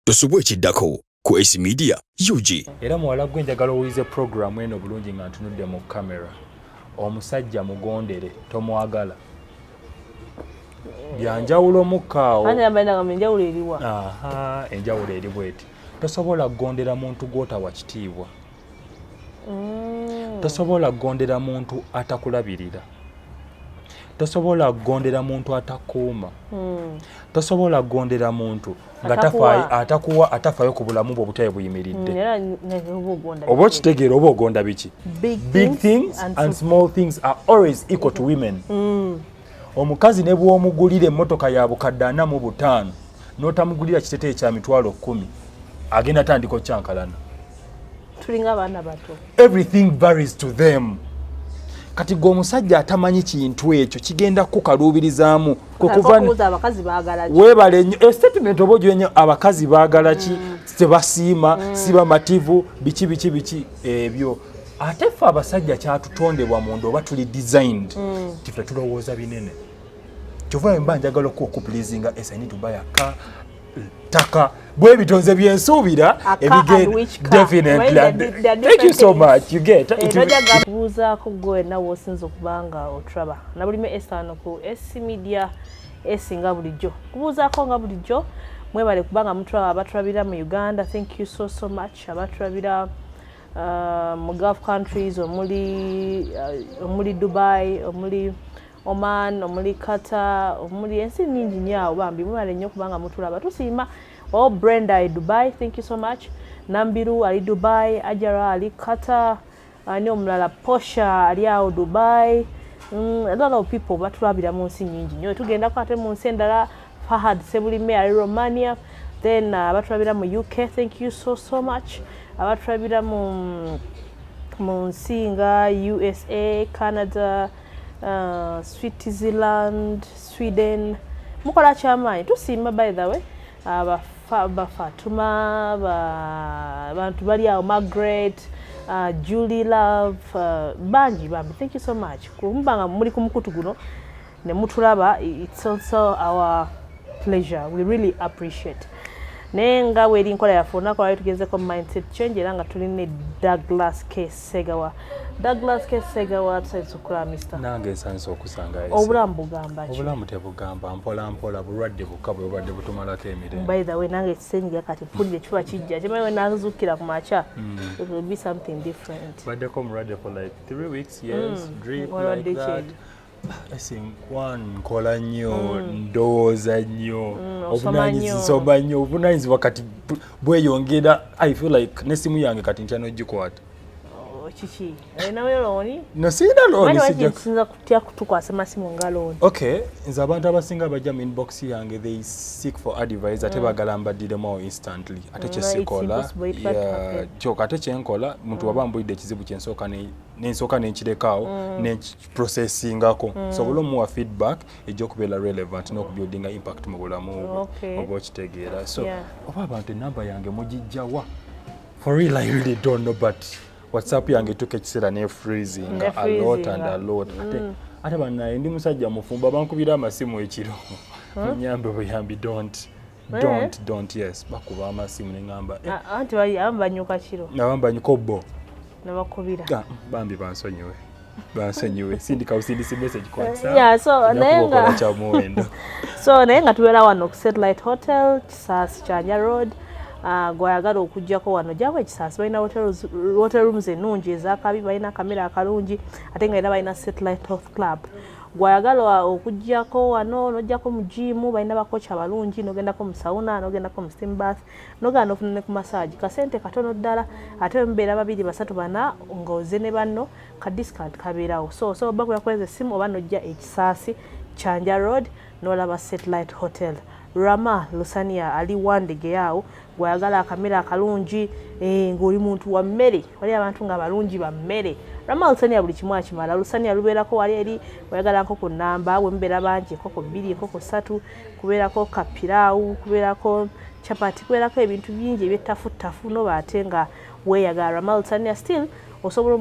Tosubwa ekiddako ku Ace Media UG. Era muwala gwe, njagala owulize programu eno bulungi nga ntunudde mu kamera. Omusajja mugondere, tomwagala. Byanjawulo mukkaawo. Anti abalina enjawulo eriwa? Aha, enjawulo eri bweti: tosobola kugondera muntu gw'otawa kitiibwa. Tosobola kugondera muntu atakulabirira. Tosobola kugondera muntu atakuuma. Tosobola kugondera muntu nga Atakuwa. tafaayo, atakuwa, atafaayo ku bulamu bwe obutaye buyimiridde. Era oba ogonda Oba okitegeera, oba ogonda biki? Big, big things and small things are always equal to women. Omukazi ne bw'omugulira emmotoka ya bukadde 45 n'otamugulira kiteteeyi kya 10,000, agenda tandika okyankalana. Tulinga abaana bato. Everything varies to them. Kati gwe omusajja atamanyi kintu ekyo, kigenda kukaluubirizaamu kwe kuva Okubuuza abakazi baagala ki? Weebale nnyo statement oba ogiwenyo. Abakazi baagala ki? Tebasiima, si bamativu, biki biki biki ebyo. Ate ffe abasajja kyatutondebwa munda oba tuli designed ti ffe tulowooza binene. Kyova mba njagala okupleasinga, I need to buy a car, ttaka, bwe bitonze byensuubira. A car and which car? Definitely. Well, there are Thank you so different. much. You get Eh, it. Tojja kubuuzaako gwe wenna w'osinza okuba nga otulaba na bulimi esano ku SC Media esinga bulijjo kubuuzaako nga bulijjo. Mwebale kubanga mutulaba, abatulabira mu Uganda, thank you so so much. Abatulabira mu Gulf countries, omuli Dubai, omuli Oman, omuli Qatar, omuli ensi nnyingi nnyo awo, bambi mwebale nnyo kubanga mutulaba, tusiima. Oh, Brenda e Dubai, thank you so much. Nambiru ali Dubai, Ajara ali Qatar, ani omulala, Posha ali awo Dubai. A lot of people batulabira mu nsi nyingi nnyo. Tugendako ate mu nsi endala, Fahad Sebulime ali Romania. Then abatulabira mu UK, thank you so so much. Abatulabira mu nsi nga USA, Canada, Switzerland, Sweden, mukola kyamaanyi, tusiima. By the way, bafatuma bantu bali awo, Margaret, Julie Love, bangi bambi, thank you so much kumba nga muli ku mukutu guno ne mutulaba. It's also our pleasure, we really appreciate. Naye nga bweri nkola yaffe, olunaku lwali tugezeko mindset change, era nga tuli ne Douglas K Segawa. Douglas K Segawa, tusanyusa okulaba, Mr. Nange nsanyusa okusanga. Obulamu bugamba ki? Obulamu tebugamba, mpola mpola. Bulwadde bukka bwe bubadde butumalako emirembe. By the way, nange ekisenyiga kati mpulira ekifuba kijja, kimanyi we nazuukira ku makya it will be something different. Baddeko omulwadde for like 3 weeks, yes, drip. Walwadde like that. ki? One, nkola nnyo, ndowooza nnyo. Osoma nnyo. Nsoma nnyo. Obuvunanyizibwa kati bweyongera. I feel like n'essimu yange kati ntya n'ogikwata. Oh, kiki, olinayo loan? No, sirina loan. Mani Sijja. waki tusinza kutya kutukwasa masimu nga loan? Okay, nze abantu abasinga bajja mu inbox yange, they seek for advice, ate bagala mbaddiremu awo instantly, ate kyesikola. It's impossible, it can't happen. Kyokka ate kyenkola, muntu waba mbulidde ekizibu, kyensooka nensooka nenkirekawo, nenkiprocessingako, sobole omuwa feedback ejja okubeera relevant n'okubuildinga impact mu bulamu bwe. Oba okitegeera? So oba abantu enamba yange mugijjawa? For real, I really don't know, but WhatsApp yange etuuka ekiseera ne freezing a lot and Ne a lot. Ate bannaye, ndi musajja mufumbo, bankubira amasimu ekiro, munyambe buyambi, don't, don't, don't. Yes, bakuba amasimu neŋŋamba, eh, Ah, anti abamu banyuka kiro. Abamu banyuka obbo. Nebakubira. Ah, bambi bansonyiwe, bansonyiwe, sindika busindisi message ku WhatsApp. Yeah, so Ojja naye kuba okola kyamuwendo. So naye nga tubeera wano ku Satellite Hotel, Kisaasi, Kyanja Road. Gwayagala okujjako wano, jangu Ekisaasi, balina hotel rooms ennungi ezakabi, balina akamere akalungi, ate nga era balina Satellite Health Club. Gwayagala okujjako wano, nojjako mu gym, balina bakocha abalungi, nogendako mu sauna, nogendako mu steam bath, nogenda nofuna ne ku massage, kasente katono ddala. Ate mubeera babiri, basatu, bana, ng'oze ne banno, ka discount kabeerawo. So oba kuyakweza essimu oba nojja Ekisaasi, Kyanja Road, n'olaba Satellite Hotel. Rama Lusania ali Wandege awo. Gwayagala akamere akalungi, eh, ng'oli muntu wa mmere, wali abantu nga balungi ba mmere, Rama Lusania buli kimu akimala. Lusania lubeerako wali eri. Wayagala nkoko namba, bwe mubeera bangi, enkoko bbiri, enkoko ssatu, kubeerako kapiraawu, kubeerako chapati, kubeerako ebintu bingi ebyettafuttafu, noba ate nga weeyagala Rama Lusania. Still osobola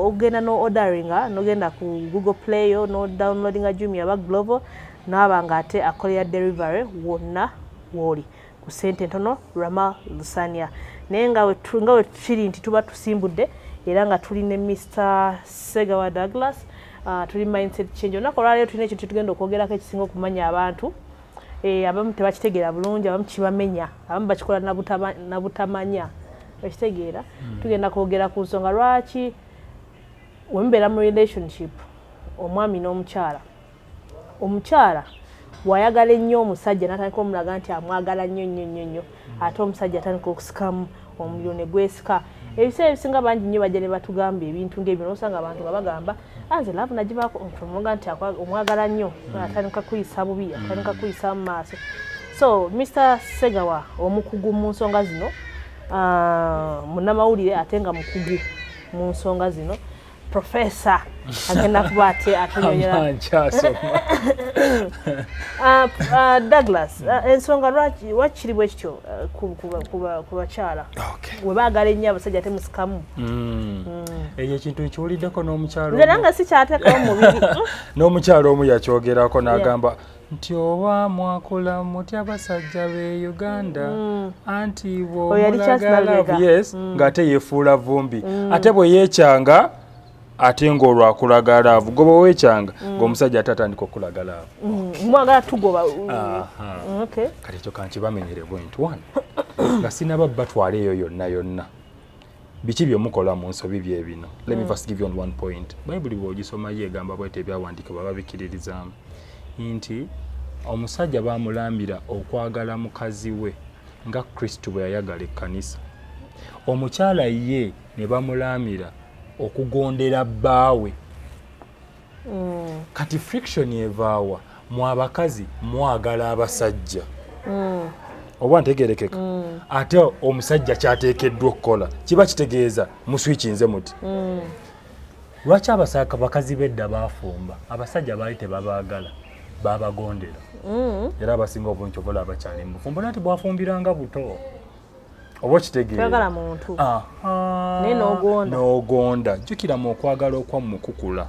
okugenda no orderinga, nogenda ku Google Play yo, no downloadinga Jumia oba Glovo, naaba nga ate akolera delivery wonna wooli. Ku ssente ntono, Rama Lusania. Naye nga we kiri nti tuba tusimbudde era nga tuli ne Mr Segawa Douglas, tuli mindset change. Olunaku olwaleero tulina ekintu kyetugenda okwogerako ekisinga okumanya abantu. Abamu tebakitegeera bulungi, abamu kibamenya, abamu bakikola nabutamanya. Okitegeera? Tugenda kwogera ku nsonga lwaki wemubeera mu relationship, omwami n'omukyala, omukyala wayagala ennyo omusajja n'atandika omulaga nti amwagala nnyo nnyo nnyo nnyo, ate omusajja atandika okusikamu omuliro ne gwesika. Ebiseera ebisinga bangi nnyo bajja ne batugamba ebintu ng'ebyo, nosanga abantu nga bagamba, "Anze love nagivaako." Omuga nti omwagala nnyo, atandika kuyisa bubi, atandika kuyisa mu maaso. So Mr Segawa, omukugu mu nsonga zino, munnamawulire ate nga mukugu mu nsonga zino, professor, agenda kuba ate atunyonyola. Nkyasoma. Douglas, ensonga lwaki wakiri bwe kityo ku bakyala we baagala ennyo abasajja ate musikamu? Ekyo ekintu nkiwuliddeko n'omukyalo. Nze nange sikyateekawo mubiri. N'omukyalo omu yakyogerako n'agamba nti oba mwakula mutya abasajja b'e Uganda, anti Oyo yali Charles bw'omulaga Nalubega. love, yes, ng'ate yeefuula vumbi, ate bwe yeekyanga ate ng'olwo akulaga love, gwe bwe weekyanga ng'omusajja ate atandika okulaga love. Mwagala tugoba. Aha. Okay. Kati ekyo kankibamenyere bwe nti wano nga sinaba batwala eyo yonna yonna, biki bye mukola mu nsobi bye bino. Let me first give you on one point. Bayibuli bw'ogisoma yo egamba bwete, ebyawandiikibwa babikiririzaamu nti omusajja bamulambira okwagala mukazi we nga Kristo bwe yayagala ekkanisa, omukyala ye ne bamulamira okugondera bbaawe. Kati friction evaawa? Mu abakazi mwagala abasajja, oba ntegerekeka? Ate omusajja kyateekeddwa okukola kiba kitegeeza muswikinze muti. Lwaki abasaka bakazi b'edda baafumba? Abasajja baali tebabaagala, babagondera. Era abasinga obungi obola abakyali mu bufumbo nati bwafumbiranga buto, oba okitegeera? Toyagala muntu. Aha. Naye n'ogonda. N'ogonda. Jjukira mu okwagala okwammwe kukula,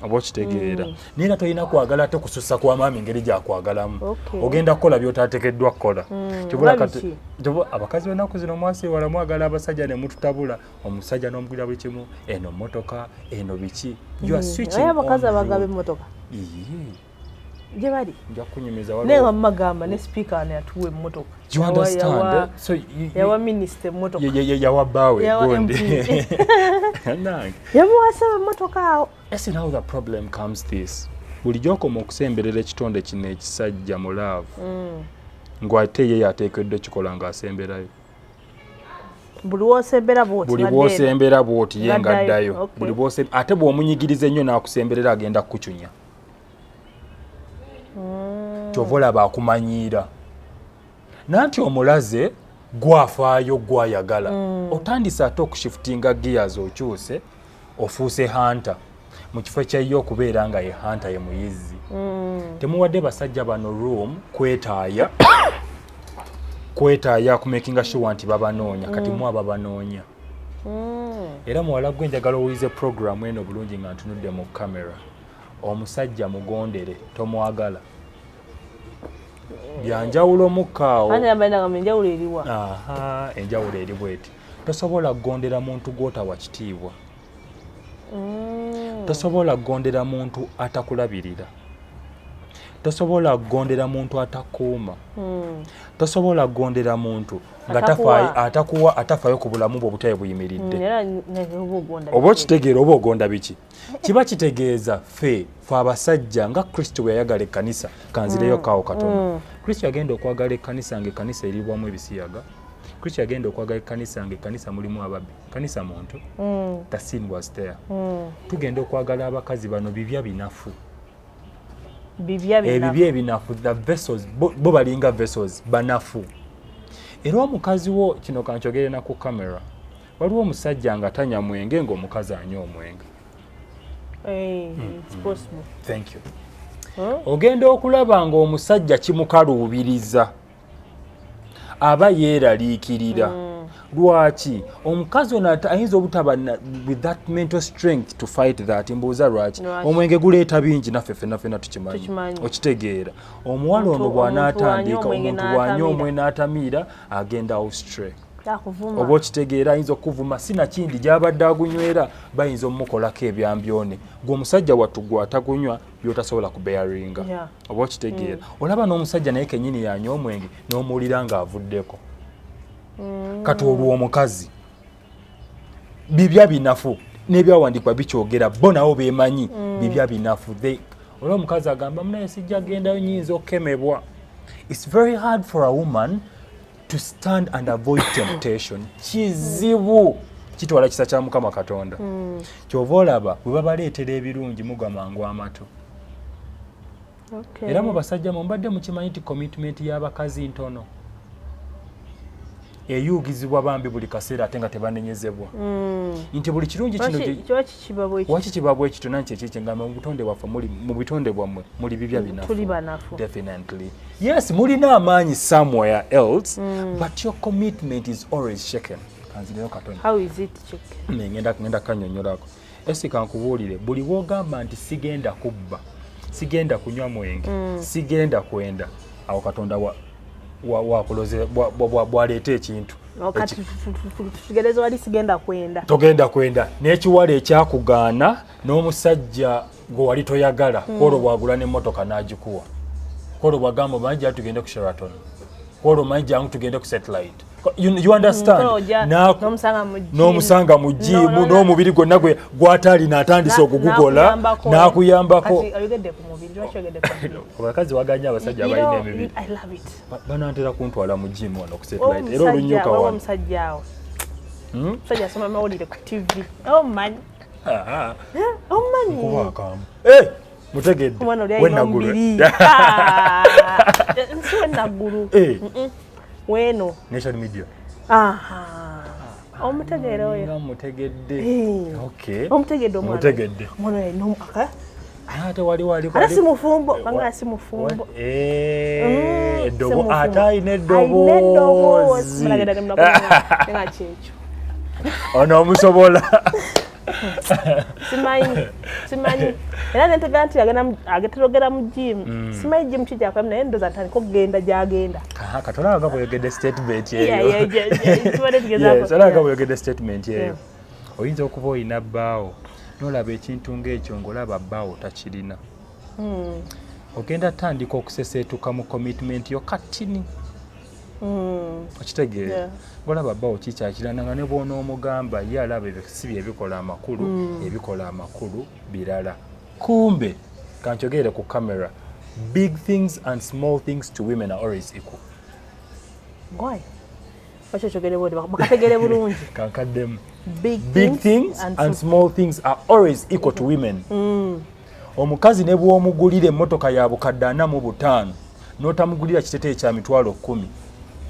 oba okitegeera? Naye era tolina kwagala ate kusussa kwa maami engeri gyakwagalamu. Ogenda kukola by'otateekeddwa kukola. Kyobula Oba kati biki? Abakazi b'ennaku zino mwasiiwala, mwagala abasajja ne mututabula, omusajja n'omugulira buli kimu, eno motoka, eno biki. You are switching Naye abakazi on abagaba rude. emmotoka Iye, gye bali. Nja kukunyumiza. Naye Waliwo nga mumagamba ne sipiika wano yatuwa emmotoka. Do you understand? So Yawa minisita emmotoka. Yawa bbaawe. Yawa Gundi. MP. Nange. Yamuwasa emmotoka awo. Yes, now the problem comes this: buli gy'okoma okusemberera ekitonde kino ekisajja mu love, ng'ate ye yateekeddwa ekikola ng'asemberayo. Buli wosembera bwoti Buli badde eno. bw'osembera bw'oti ye Ngaddayo, ng'addayo. Okay. Buli ate bw'omunyigiriza ennyo n'akusemberera, agenda kukucunya. Kyova olaba akumanyiira nanti omulaze gwafaayo, gwayagala. Otandise ate okushiftinga gears, okyuse, ofuuse hunter mu kifo kyaiye okubeera nga ye hunter, ye muyizzi. Temuwadde basajja bano room kwetaaya, kwetaaya kumakinga sure nti babanoonya. Kati mu ababanoonya, era muwala gwe njagala owulize programu eno bulungi nga ntunudde mu kamera. Omusajja mugondere, tomwagala. Byanjawulo mukkaawo. Anti yambalina enjawulo eriwa? Aha, enjawulo eri bweti: tosobola kugondera muntu gw'otawa kitiibwa. Tosobola kugondera muntu atakulabirira. Tosobola kugondera muntu atakuuma. Tosobola kugondera muntu nga Atakuwa. Atakuwa, atafaayo ku bulamu bwe obutaye buyimiridde. Era oba ogonda. Oba okitegeera? Oba ogonda biki? Kiba kitegeeza ffe abasajja nga Kristo bwe yayagala ekkanisa. Kanzireyo kaawo katono. Kristo yagenda okwagala ekkanisa nga ekkanisa eribwamu ebisiyaga. Kristo yagenda okwagala ekkanisa nga ekkanisa mulimu ababbi. Kanisa muntu, the sin was there. Tugenda okwagala abakazi bano bibya binafu. Bibya binafu. Ebibya ebinafu, the vessels, bo balinga vessels banafu. Era omukazi wo, kino kankyogere na ku camera, waliwo omusajja nga tanya mwenge, ng'omukazi anywa omwenge. Eh, it's possible. Thank you. Ogenda okulaba ng'omusajja kimukaluubiriza, aba yeeraliikirira. Lwaki omukazi ono ayinza obutaba with that mental strength to fight that? Mbuuza lwaki? Omwenge guleeta bingi, naffe ffenna ffenna tukimanyi. Okitegeera, omuwala ono bw'anaatandika, omuntu bw'anywa omwe n'atamiira, agenda astray. Oba okitegeera, ayinza okuvuma, sinakindi gy'abadde agunywera bayinza omumukolako ebyambyone. Gwe omusajja wattu gwe atagunywa byotasobola kubearinga. Oba okitegeera, olaba n'omusajja naye kenyini yanywa omwenge n'omuwulira ng'avuddeko. Kati olwo omukazi bibya binafu, n'ebyawandiikibwa bikyogera, bo nabo bemanyi bibya binafu. Olwa omukazi agamba, munaye sijja gendayo, nyinza okukemebwa. It's very hard for a woman to stand and avoid temptation. Kizibu, kitwala kisa kya Mukama Katonda. Kyova olaba bwe babaleetera ebirungi mugwa mangu amatu. Era mu basajja mumbadde mukimanyi nti commitment y'abakazi ntono, eyuugizibwa bambi buli kaseera, ate nga tebanenyezebwa nti buli kirungi kino. Waki kiba bwe kityo? Nanti ekyo ngamba mu butonde bwaffe, mu bitonde bwammwe muli bibya binafu. Definitely yes, mulina amaanyi somewhere else, but your commitment is always shaken. Kanzireyo katono, ngenda kanyonyolako. Esi kankubuulire, buli bwogamba nti sigenda kubba, sigenda kunywa mwenge, sigenda kwenda, awo Katonda wakuloze bwaleeta ekintu. Tugereze wali sigenda kwenda. Togenda kwenda n'ekiwala ekyakugaana n'omusajja gwe wali toyagala, kwolwo bwagula n'emmotoka n'agikuwa, kwolwo bwagamba omanyi jangu tugende ku Sheraton, kwolwo omanyi jangu tugende ku Satellite. You understand? N'omusanga mu gym n'omubiri gwonna gwe gwatalina atandise okugukola n'akuyambako. Abakazi waganya abasajja balina emibiri banantera kuntwala mu gym wano ku Satellite era olunyuka wano. Omusajja awo, omusajja asoma amawulire ku TV, omanyi, omanyi. Nkubaakamu mutegedde. Wenaggulu si wenaggulu weeno. Nation Media. Omutegeera oyo? Mutegedde. Omutegedde omwana? Mutegedde. Omwana. Ate waliwo Ate si mufumbo, banga si mufumbo. Eddobo, ate alina eddoboozi. Nga kyekyo. Ono omusobola? Simanyi, simanyi. Era nentegera nti ageterogera mu gym. Simanyi gym kijakolamu, naye ndoza ntandika okugenda gyagenda. Katolaba nga bweyogedde statement eyo, olaba bweyogedde statement eyo, oyinza okuba olina bbaawo nolaba ekintu ng'ekyo ng'olaba bbaawo takirina, ogenda tandika okuseseetuka mu commitment yo katini. Okitegeera? Ng'olaba bbaawo kikyakirana, nga ne bw'onoomugamba ye alaba ebyo si bye bikola amakulu. Ebikola amakulu birala. Kumbe kankyogere ku camera, big things and small things to women are always equal. Why? Lwaki okyogere bwoti? Bakategere bulungi. Kankaddemu. Big, big things and small things are always equal to women. Omukazi ne bw'omugulira emmotoka ya bukadde 45 n'otamugulira kiteteeyi kya 10,000,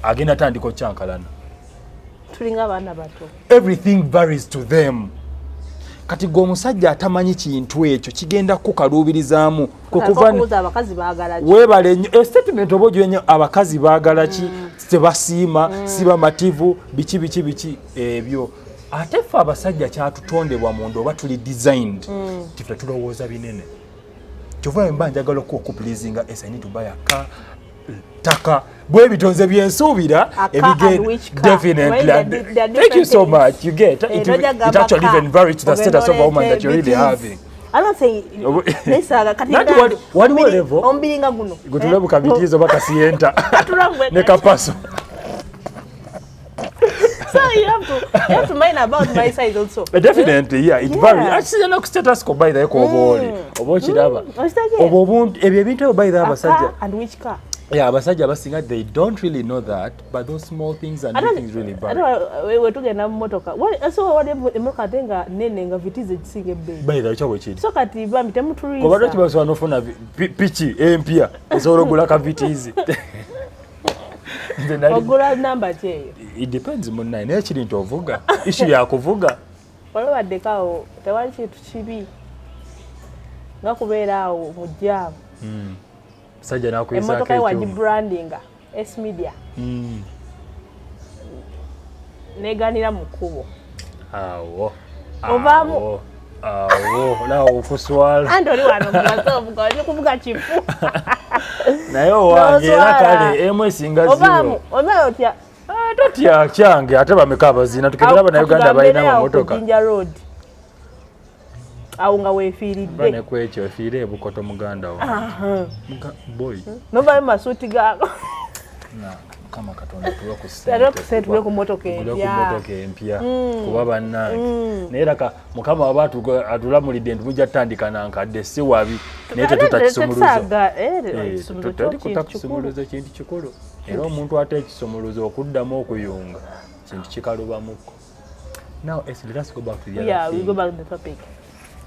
agenda tandika okyankalana. Tulinga abaana bato. Everything varies to them. Kati gwe omusajja atamanyi kintu ekyo, kigenda kukaluubirizaamu kwe kuva okubuuza abakazi baagala ki. Weebale nnyo statement oba ogiwe nnyo. Abakazi baagala ki? Tebasiima, si bamativu, biki biki biki ebyo. Ate ffe abasajja kyatutondebwa munda, oba tuli designed nti ffe tulowooza binene. Kyova mba njagala okupleasinga, I need to buy a car, ttaka bwe bitonze byensuubira. A car and which car? Definitely. Well, there are Thank you different so things. much. You get it, Tojja it actually gamba even varies to the car, status of a woman that you're really BTs. having. I'm not saying nesaaga kati. Nanti waliwo level- Omubiri nga guno. Gwe bu ka Vitz oba ka Sienta Katulamu ne kapaso. So you have to mind about my size also. But definitely, yeah, it varies. Actually, no status ko by the way oba oli oba okiraba. Okitegeera? Oba obuntu ebyo ebintu ebyo by the way A abasajja car and which car? Yeah, abasajja abasinga they don't really know that, but those small things and big things really vary. Ate wetugenda mu motoka, so wali emmotoka ate nga nene nga Vitz ekisinga ebbeeyi. By the way, kyo bwe kiri. So kati bambi Oba temutulwisa. lwaki basobola n'ofuna piki empya esobola ogula ka Vitz? Nze Ogula namba ki eyo? It depends munnaye, naye kiri nti ovuga, issue yakuvuga. Wali awo, tewali kintu kibi nga kubeera awo mu jam. Musajja nakuyisaako Emmotoka ye ekyuma. Wagibrandinga S Media. Neganira mu kkubo. Awo. Ovaamu. Awo naawe okuswala. Anti oli wano kumaze ovuga, oli kuvuga kifu. Naye owange era kale emu esinga zero. Ovaamu, omala otya? Totya kyange, ate bameka abazina tukebera Bannayuganda balina amamotoka. Jinja Road. Awo nga weefiiridde. Ba ne kwekyo ofiire ebukoto muganda wo. Boy. Novayo masuuti gaako. Na Mukama Katonda tuwe ku ssente. Tuwe ku ssente, tugule ku mmotoka Tugule ku empya. mmotoka empya. Kuba bannange. Naye era Mukama waba atulamulidde nti mujja tutandika na nkadde si wabi. Naye tetuta kisumuluzo. Ekisumuluzo Tuta kisumuluzo kintu kikulu. Era omuntu ate ekisumuluzo okuddamu okuyunga kintu kikalubamuko. Now, let us go back to the other Yeah, thing. we go back to the topic.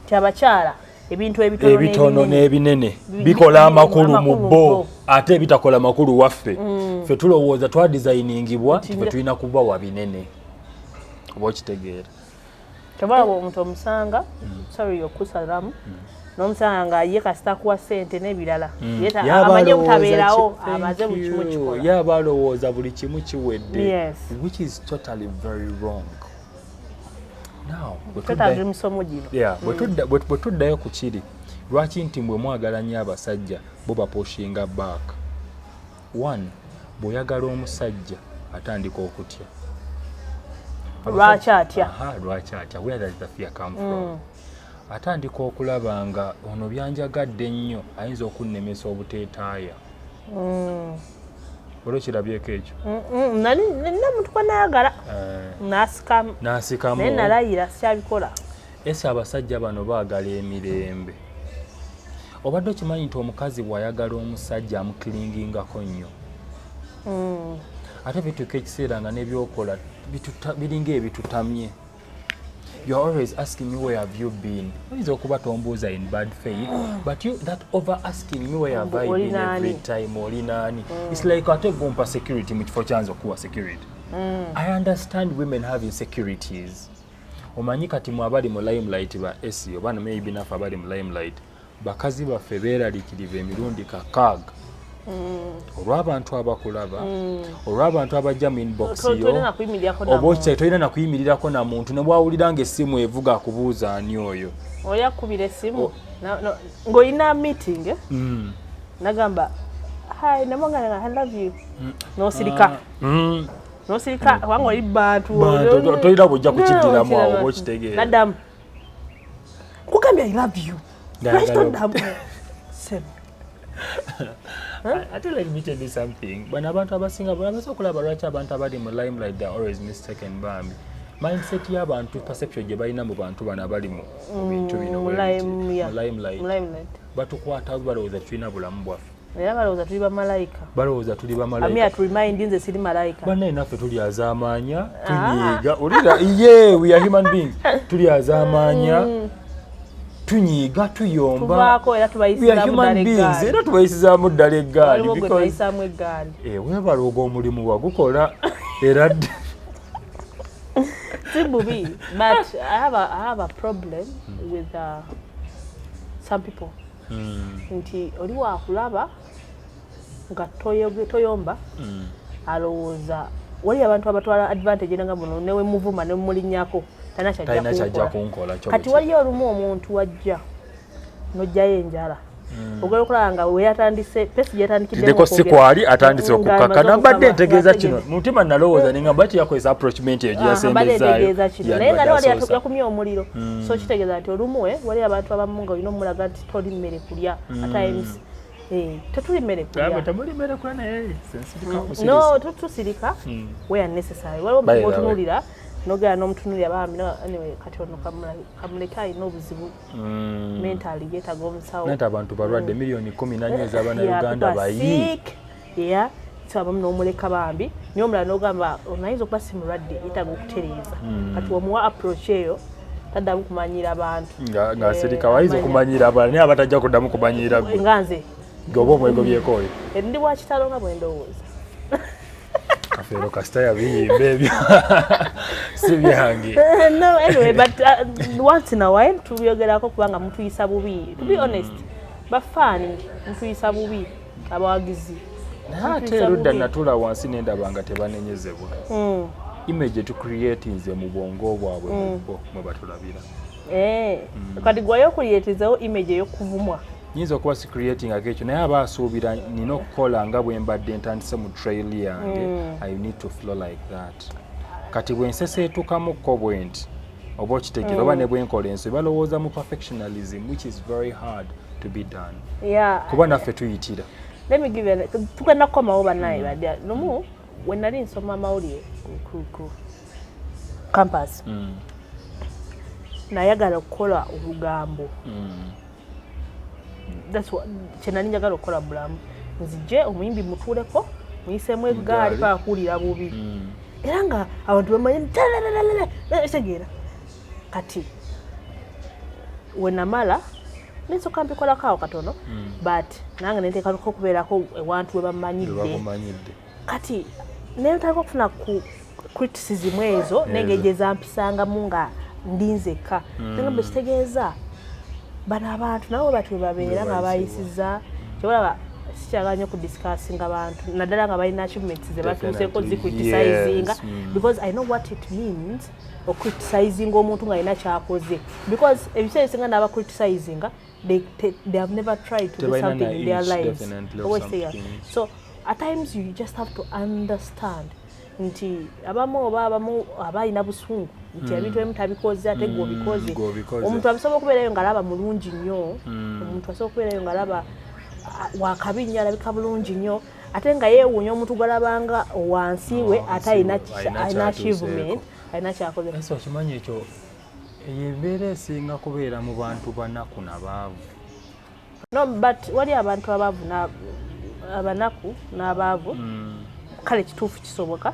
Kyabakyala ebintu ebitono ebitono n'ebinene bikola amakulu mu bo, ate ebitakola makulu waffe. Ffe tulowooza twadesigningibwa ffe tulina kuba wa binene. Oba okitegeera. Kyobala omuntu omusanga, sorry okusalamu, n'omusanga nga ye kasita akuwa ssente n'ebirala. Amanye obutabeerawo, amaze buli kimu kikola. Ye aba alowooza buli kimu kiwedde. Yes. Which is totally very wrong. Now, bwe tuddayo ku kiri, lwaki nti bwe mwagala nnyo abasajja bo bapushinga back? One, bw'oyagala omusajja atandika okutya. Lwaki atya? Lwaki atya? Where does the fear come from? Atandika okulaba nga ono byanjagadde nnyo ayinza okunnemesa obuteetaaya. Olwo kirabyeko ekyo? Nina muntu gwe nayagala. N'asikamu. N'asikamu. Naye nalayira sikyabikola. Ese abasajja bano baagala emirembe. Obadde okimanyi nti omukazi bw'ayagala omusajja amuclingingako nnyo. Ate bituuka ekiseera nga n'ebyokola biringa ebitutamye. You are always asking me where have you been. Oyinza okuba tombuuza in bad faith, but you that over asking me where have I been every time, oli naani. It's like ate gompa security mu kifo kyanze okuwa security. I understand women have insecurities. Omanyi kati mwe abali mu limelight ba SEO, oba maybe naffe abali mu limelight, bakazi baffe beeraliikiriva emirundi 6. Olw'abantu abakulaba, olw'abantu abajja mu inbox yo, oba tolina na kuyimirirako na muntu, ne bw'awulira ng'essimu evuga akubuuza ani oyo. Oli akubira essimu ng'olina meeting, nagamba hi, namugamba I love you, n'osirika. N'osirika kubanga oli bantu. Tolina bw'ojja kukiddiramu awo oba okitegeera. Naddamu nkugambye I love you, lwaki toddamu? Ate let me tell you something. Bano abantu abasinga basobola okulaba lwaki abantu abali mu limelight they are always mistaken bambi. Mindset y'abantu, perception gye balina mu bantu bano abali mu bintu bino mu limelight. Limelight. Batukwata balowooza tulina bulamu bwaffe. Era balowooza tuli bamalayika. Balowooza tuli bamalayika. Ami atu remind nze siri malayika. Bannaye naffe tuli azaamaanya, tunyiiga. Olira, ye we are human beings. Tuli azaamaanya. Tunyiiga, tuyomba. Tuvaako era tubayisizaamu ddala eggaali. Era tubayisizaamu ddala eggaali. Waliwo gwe tubayisaamu eggaali. Weebala ogwo omulimu wagukola era si bubi, but I have a problem with some people. Nti oli wakulaba nga toyomba, alowooza wali abantu abatwala advantage nga buno newe muvuma ne mulinnyako talina kyajja kunkola. Kati waliyo olumu omuntu wajja n'ojjayo enjala. Ogenda okulaba nga we yatandise pesi gyeyatandikiddeko si kwali atandise okukakkana. Mbadde ntegeeza kino mu mutima nalowooza ne ngamba lwaki yakozesa approachment eyo gye yasembezaayo. Naye nga wali yakumye omuliro. So kitegeeza nti olumu wali abantu abamu nga olina omulaga nti toli mmere kulya at times. Tetuli mmere kulya. Temuli mmere kulya naye No, tusirika where necessary. Waliwo omuntu otunuulira nogera n'omutunuulira bambi, anyway kati ono kamuleke alina obuzibu mentally yeetaaga omusawo. Nati abantu balwadde 14 million ez'abannayuganda bayi. Yeah, so abamu n'omuleka bambi, naye omulala n'ogamba ono ayinza okuba si mulwadde, yeetaaga okutereeza. Kati omuwa approach eyo taddamu kumanyira abantu. Ng'asirika wayinza okumanyira abalala naye abatajja kuddamu kumanyira gwe. Nga nze. Gwe oba omwegobyeko oyo. Ndi wa kitalo nga bwe ndowooza. Kafeero kasita yabiyimba ebyo si byange. No, anyway, but once in a while tubyogerako kubanga mutuyisa bubi. To be honest, bafaani mutuyisa bubi, abawagizi. Naye ate erudda natula wansi nendaba nga tebanenyezebwa. Image etucreatinze mu bwongo bwabwe, mu bo mwe batulabira. Eh, kati gwayo okucreatinzewo image ey'okuvumwa? Nyinza okuba si creating ekyo, naye aba asuubira nina okukola nga bwe mbadde ntandise mu trail yange. I need to flow like that. Kati bwe nseseetukamukko bwe nti, oba okitegeera, oba ne bwe nkola ensobi, balowooza mu perfectionalism, which is very hard to be done, kuba naffe tuyitira. Let me give you, tugenda kukomawo bannaye badya. Lumu we nali nsoma amawulire ku campus, nayagala okukola olugambo. That's what kye nali njagala okukola mu bulamu. Nzije omuyimbi mutuuleko, muyiseemu eggaali, Eggaali. Paka kuwulira bubi, era nga abantu bamanyi tegeera. Kati we namala nensooka mbikolako awo katono, but nange nenteekako okubeerako ewantu we bamanyidde. Bakumanyidde. Kati nentandika okufuna ku criticism ezo n'engeri gye zampisangamu nga ndi nzekka. Nengamba, kitegeeza bano abantu nabo bwe batyo bwe babeera nga bayisiza. Kyebalaba, sikyagala nnyo kudiscussinga bantu, naddala nga balina achievements ze batuuseeko, zicriticizinga, because I know what it means ocriticizinga omuntu ng'alina kyakoze, because ebiseera ebisinga n'abacriticinga, they have never tried to do Tebalina something na in their itch, lives. Definitely, of Oba okitegeera? something. So at times you just have to understand nti abamu oba abamu aba alina busungu nti ebintu ebimu tabikoze, ate gwe obikoze. Gwe obikoze. Omuntu asobola okubeerayo ng'alaba mulungi nnyo, omuntu asobola okubeerayo ng'alaba wakabi nnyo, alabika bulungi nnyo, ate nga yeewuunya omuntu gwalabanga wansi we ate alina Wansi we, alina alina kyatuuseeko. achievement, alina kyakoze. Ese okimanyi ekyo, eyo embeera esinga kubeera mu bantu banaku nabaavu. No, but wali abantu abaavu abanaku n'abaavu. Kale kituufu kisoboka,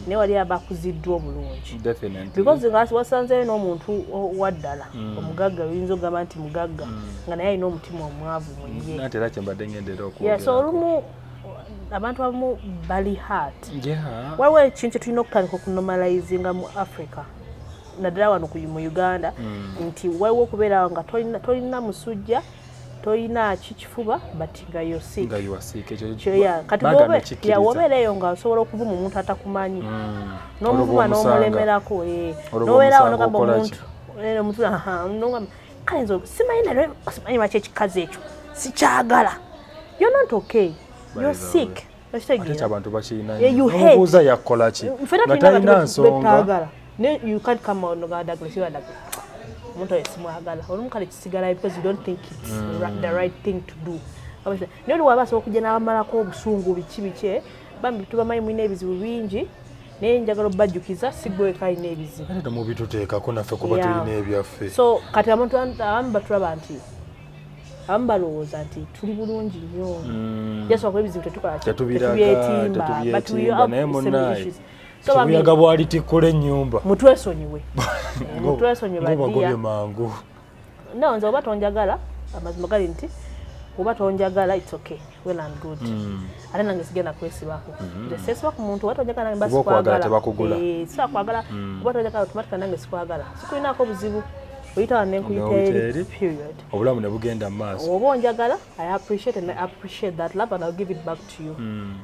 naye wali abakuziddwa obulungi. Definitely. Because nga wasanzeyo n'omuntu waddala omugagga, oyinza okugamba nti mugagga, nga naye alina omutima omwavu muye. Nate era kyembadde ngendera. Yeah, so olumu abantu abamu bali hurt. Waliwo ekintu kyetulina okutandika okunormalizinga mu Africa, naddala wano mu Uganda, nti waliwo okubeera nga tolina musujja, tolina kikifuba, but nga you're sick. Nga you are sick, ekyo Yeah, kati baga nekikkiriza. Wobeera eyo nga osobola okuvuma omuntu atakumanyi, n'omuvuma Olwo bw'omusanga. n'omulemerako, eh. Olwo Nobeerawo bw'omusanga nogamba okola omuntu omuntu, aha, nogamba kale nze simanyi, naye simanyi lwaki ekikazi ekyo sikyagala. You're not okay, you're By the sick. way. Ate Okitegeera? kyabantu bakirina. Yeah, you hate. Nomubuuza yakola ki Ffenna nga tulina talina abantu nsonga. betwagala, naye you can't come out nogamba Douglas, you are Douglas, omuntu oyo simwagala. Olumu kale kisigalayo because you don't think it's the right thing to do. Naye oli waba asobola okujja n'abamalako obusungu biki biki, eh, bambi tubamanyi mulina ebizibu bingi, naye njagala obbajjukiza si gwe weka alina ebizibu. Ate temubituteekako naffe kuba tulina ebyaffe. So kati abantu abamu batulaba nti, abamu balowooza nti tuli bulungi nnyo, just wakuba ebizibu tetukola ki? Tetubiraga, Tetubyetimba, but we tetubyetimba, have naye some munnaye, issues. So bambi, kibuyaga bwalitikkula ennyumba. Mutwesonyiwe, mutwesonyiwe Ng'obagobye badiya. mangu. No, nze oba tonjagala, amazima gali nti oba tonjagala, it's okay, well and good. Ate nange sigenda kwesibako. Nze seesiba ku muntu. Oba tonjagala, nange mba Kuba okwagala sikwagala. tebakugula. Eh, sikwagala. Oba tonjagala, automatically nange sikwagala, sikulinako buzibu. Oyita wano nenkuyita Ng'oyita eri. eri. Period. Obulamu ne bugenda mu maaso. Oba onjagala, I appreciate and I appreciate that love and I'll give it back to you.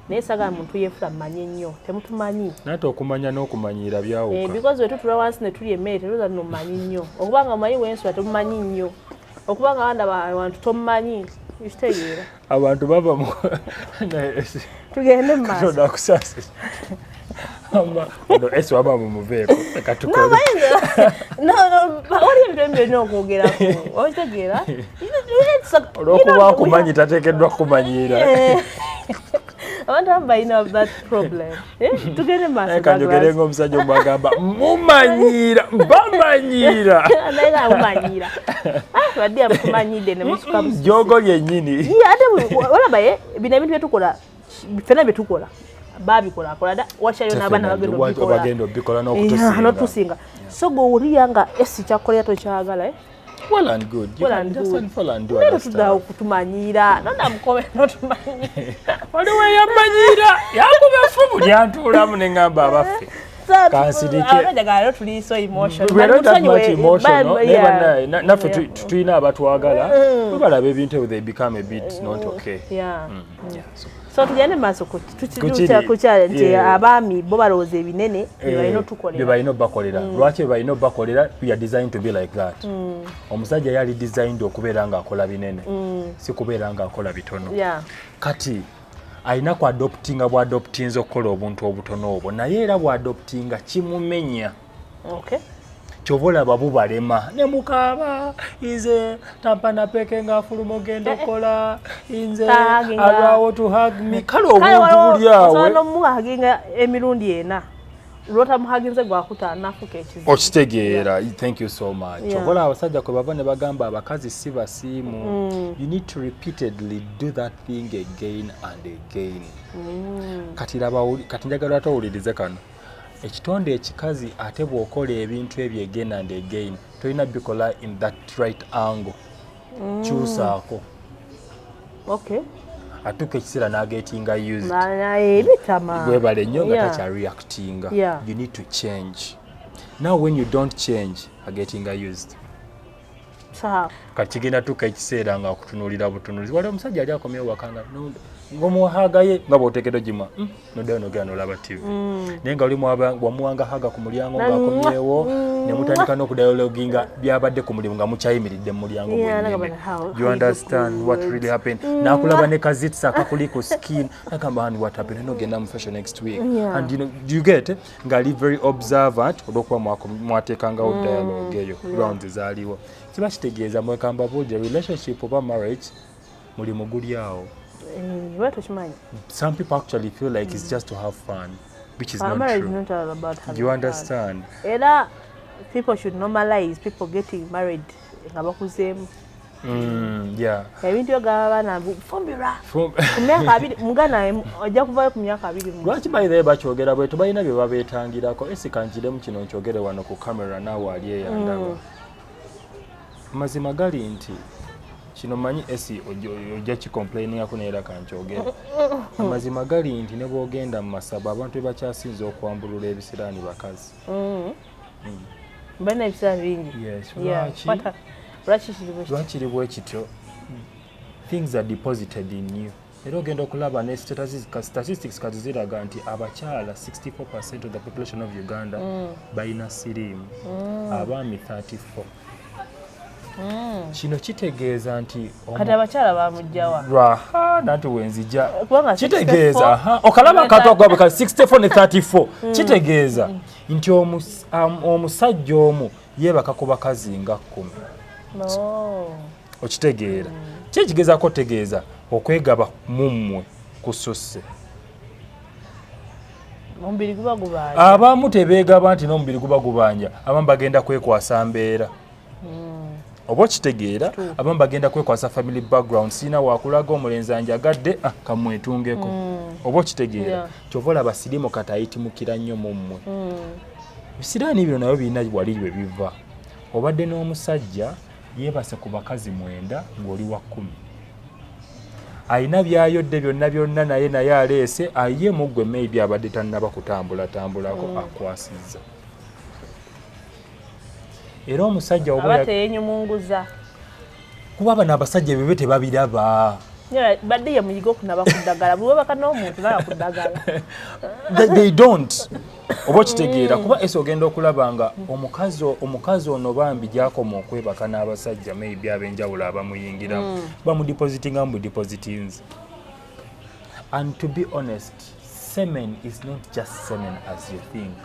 Naye sagala muntu yeefula mmanyi ennyo. Temutumanyi. Nate okumanya n'okumanyiira Eh, byawuka. because wetutula wansi ne tulya emmere, tetuza nno mmanyi nnyo. Okubanga omanyi wensula, temumanyi nnyo. Okubanga wandaba abantu, tomumanyi. Kitegeera? Abantu bava mu naye Tugende mu maaso. Katonda akusaasire. Ono esi waba mumuveeko, leka tukole. No, no, wali ebintu ebimu byolina okwogerako, okitegeera? Olw'okuba akumanyi tateekeddwa kukumanyiira. Eh. Abantu abamu balina that problem. Eh, tugende mu maaso. Kanjogere ng'omusajja omwagamba mumanyiira, bamanyiira. Naye nga mumanyiira. Ah, badde amukumanyidde ne musuka bususi. Jogo lyennyini. Ye, ate olaba ye bino ebintu byetukola ffenna, byetukola babikola akola dda, wakyaliyo n'abaana bagenda obikola. Bagenda obikola Yeah, n'okutusinga. n'otusinga. So gwe owulira nga esi kyakukolera tokyagala, eh? Well and good. You Well can and just good. unfollow and do Naye other totuddawo stuff. kutumanyiira, nonamukome notumanyiira. Waliwo eyammanyiira, yankuba effumu lyantuulamu ne ŋŋamba abaffe. Kansirike. Abajagala tuli so emotional. We are not that much emotional, naye bannaye naffe tulina abatwagala, bwe balaba ebintu ebyo, they become a bit not okay. Yeah, so So tugende maaso ku Ku kiri, kukyala nti abaami bo balowooza ebinene bye balina bye otukolera. Balina obakolera. Lwaki bye balina obakolera? We are designed to be like that. Omusajja yali designed okubeera ng'akola binene, si kubeera ng'akola bitono. Kati alina ku adoptinga, bw'adoptinza okukola obuntu obutono obwo, naye era bw'adoptinga kimumenya. Kyova olaba bubalema ne mukaaba, nze tampana peke ng'afuluma ogenda okukola, nze Tahuginga. alwawo to hug me. Kale Kale obuntu waliwo buli awo osobola n'omuhuginga emirundi ena, lwotamuhuginze gwakutaano nafuuka ekizibu. Okitegeera? Thank you so much. Okola abasajja kwe bava ne bagamba abakazi si basiimu. You need to repeatedly do that thing again and again. Kati laba kati njagala ate owulirize kano. Ekitonde ekikazi, ate bw'okola ebintu ebyo again and again, tolina bikola in that right angle, kyusaako. Atuuka ekiseera n'agetinga used. Naye bitama. Webale nnyo nga takyareactinga. You need to change. Now when you don't change, agetinga used. Sawa. Kati kigenda tuuka ekiseera nga akutunuulira butunuulizi. Wali omusajja ali akomyewo waka nga ng'omuhagaye nga bw'oteekedde ogimwa, noddayo nogenda nolaba TV, naye nga oli wamuwanga hug ku mulyango ng'akomyewo, ne mutandika n'okudialoginga byabadde ku mulimu nga mukyayimiridde mu mulyango Yeah, gwennyini. nagamba, You how you understand look what good. really happened? N'akulaba ne kazitsa akakuli ku skin, nagamba, "And what happened? Nogenda mu facial next week." And you know, you get ng'ali very observant olw'okuba mwateekangawo dialogue eyo, rounds ezaaliwo. Kiba kitegeeza, mwekamba buulire, relationship oba marriage mulimu guli awo. Eh, oba tokimanyi. Some people actually feel like it's just to have fun, which is not Marriage is true. Not all about having You fun. understand? Era people should normalize people getting married nga bakuzeemu. Ebintu byogaba abaana fumbirwa ku myaka 20, muganda ojja kuvayo ku myaka 20 mu Lwaki by the way bakyogera bwe tebalina bye babeetangirako? Esika njiremu kino nkyogere wano ku camera, naawe ali eyandaba. Amazima gali nti kino manyi esi ojja kicomplainingako, naye era kankyogere. Amazima gali nti ne bw'ogenda mu masabo, abantu be bakyasinza okwambulula ebisiraani bakazi. Balina ebiseera bingi. Yes. Yeah, Lwaki? Lwaki kiri bwe kityo? Lwakiri bwe kityo? Things are deposited in you. Era ogenda okulaba ne statistics kati ziraga nti abakyala 64% of the population of Uganda balina siriimu, abaami 34. Kino kitegeeza nti Kati abakyala bamugjawa? Lwaha nanti wenzija. Kubanga Kitegeeza 64 aha, okalaba akantu ako ka 64 ne 34 kitegeeza nti omusajja omu yeebaka ku bakazi nga 10. Oh. Okitegeera? Ki ekigezaako otegeeza okwegaba mummwe kususse. Omubiri guba gubanja. Abamu tebeegaba nti n'omubiri guba gubanja, abamu bagenda kwekwasa mbeera, oba okitegeera? Abamu bagenda kwekwasa family background, siina wakulaga omulenzi anjagadde, ah, kamwetungeko, oba okitegeera? Yeah. Kyova olaba sirimu kati ayitimukira nnyo mummwe. Ebisiraani bino nabyo birina wali bwe biva. Obadde n'omusajja yeebase ku bakazi 9 ng'oli wa 10, alina byayodde byonna byonna, naye aleese aye muggwe maybe abadde tannaba kutambulatambulako, akwasizza. Era omusajja oba Aba teyenyumunguza. Kuba bano abasajja ebyo tebabiraba. Badde ye muyiga okunaba ku ddagala, bwe webaka n'omuntu naba ku ddagala. They don't, oba okitegeera? Kuba ese ogenda okulaba nga omukazi ono bambi gyakoma okwebaka n'abasajja maybe ab'enjawulo abamuyingiramu, bamudepositinga mu depositings. And to be honest, semen is not just semen as you think.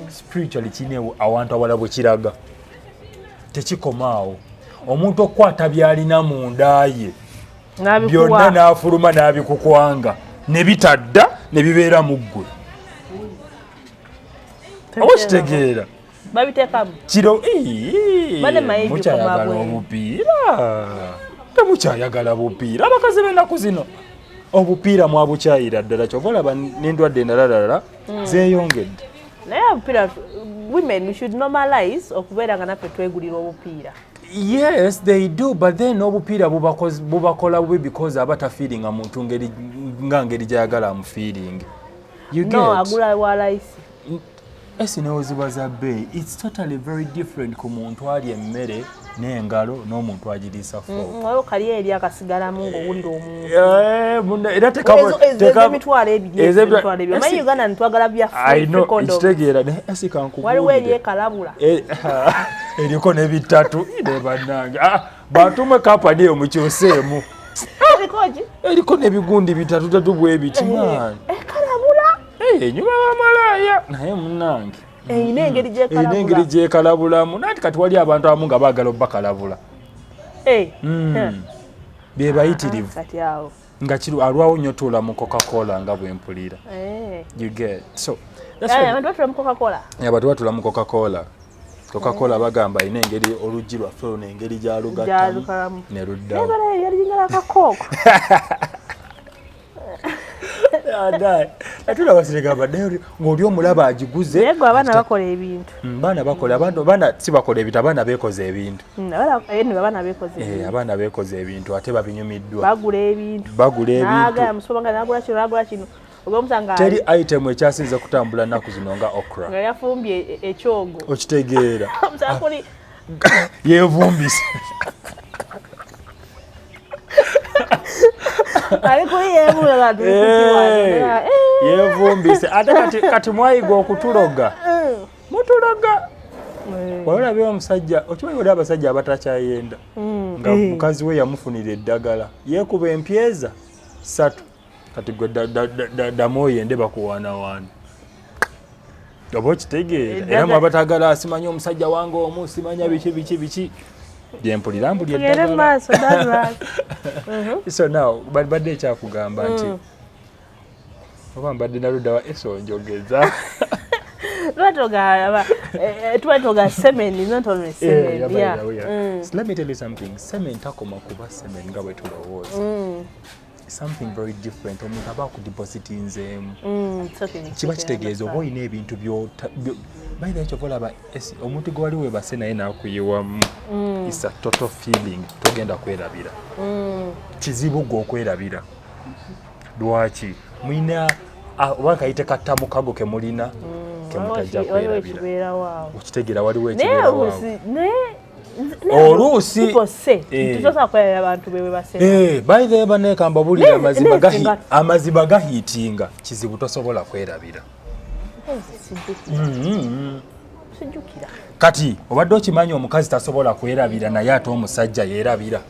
Spiritually kirina awantu awala bwe kiraga, tekikomaawo. Omuntu okukwata byalina munda ye byonna n'abikuwa n'afuluma n'abikukwanga ne bitadda ne bibeera mu ggwe, oba okitegeera? Babiteekamu. Kiro Bane mayiji mukyayagala komabwe. obupiira, temukyayagala bupiira. Abakazi b'ennaku zino obupiira mwabukyayira ddala, kyova olaba n'endwadde endalalala zeeyongedde. Naye obupiira, women, we should normalize okubeera nga naffe twegulira obupiira. Yes, they do, but then obupiira bubakola bubi because aba tafiiringa muntu ngeri nga ngeri gyayagala amufiiringe. You No. get? Agula wa layisi. Esi neweziba za bbeeyi, it's totally very different ku muntu alya emmere n'engalo n'omuntu agiriisa fork. Waliwo kali eri akasigalamu ng'owulira omuntu. Era Emitwalo 2, emitwalo 2. Omanyi Uganda ntwagala bya I free know, condoms. Ekitegeera, naye esi Waliwo eri kankubuulire. ekalabula. Eriko n'ebitatu ne bannange. Ah, bantumwe kampani eyo mukyuseemu. Eriko ki? Eriko n'ebigundi bitatu tatu bwe biti, man. Ekalabula. Enyuma bamalaaya, naye munnange Erina engeri erina engeri gyekalabula. Gyekalabulamu, nanti kati wali abantu abamu nga baagala obbakalabula. Be bayitirivu. Kati awo Nga kiri alwawo nnyo tuula mu Coca-Cola nga bwe mpulira. You get? So that's why Abantu batula mu Coca-Cola. Abantu batula mu Coca-Cola. Coca-Cola bagamba alina engeri oluggi lwaffe luno engeri gyalugattamu Gyalukalamu. ne luddawo. Naye bala yali akakooko. Atulaba sirigamba naye ng'oli omulaba agiguze. Naye gwe abaana bakola ebintu. Baana bakola, abantu abaana si bakola ebintu, abaana beekoze ebintu. Abaana beekoze ebintu. Abaana beekoze ebintu ate babinyumiddwa. Bagula ebintu. Bagula ebintu. Naagala musoba nga nagula kino, nagula kino, ogamusanga. Teri item ekyasinze kutambula nnaku zino nga okra. Nga yafumbye ekyogo. Okitegeera? Omusanga kuli Yeevumbise. Ali kuli yeebula. Yeevumbise ate kati mwayiga okutuloga, mutuloga. Wali olabye omusajja, okimanyi oli abasajja abatakyayenda nga mukazi we yamufunira eddagala, yeekuba empyeza 3, kati gwe ddamu oyende bakuwaanawaana, oba okitegeera? Era mwe abatagala, simanyi omusajja wange omu, simanya biki biki biki byempulira mbuli Tugende eddagala. Maaso Douglas. So now badde ekyakugamba nti oba mbadde naluddawa eso njogeza. Tuba toga semen, not only semen. Yeah, Yeah. yeah, yeah. So let me tell you something. Semen takoma kuba semen nga bwe tulowooza. Something very different. Omuntu aba akudepositinzeemu. It's okay. Kiba kitegeeza oba olina ebintu by the way, kyova olaba omuntu gwe wali weebase naye n'akuyiwamu, it's a total feeling, togenda kwerabira. Kizibu gwe okwerabira. Lwaki? Mulina oba kayite kattamukago ke mulina ke mutajja Waliwo kwerabira. ekibeerawo awo. Okitegeera? Waliwo Naye ekibeerawo awo. oluusi naye Oluusi people say nti tosobola kwerabira abantu be webase. By the way, banneeka mbabulire amazima. Naye singa- Amazima gahiitinga kizibu, tosobola kwerabira. Sijjukira. Kati obadde okimanyi omukazi tasobola kwerabira, naye ate omusajja yeerabira?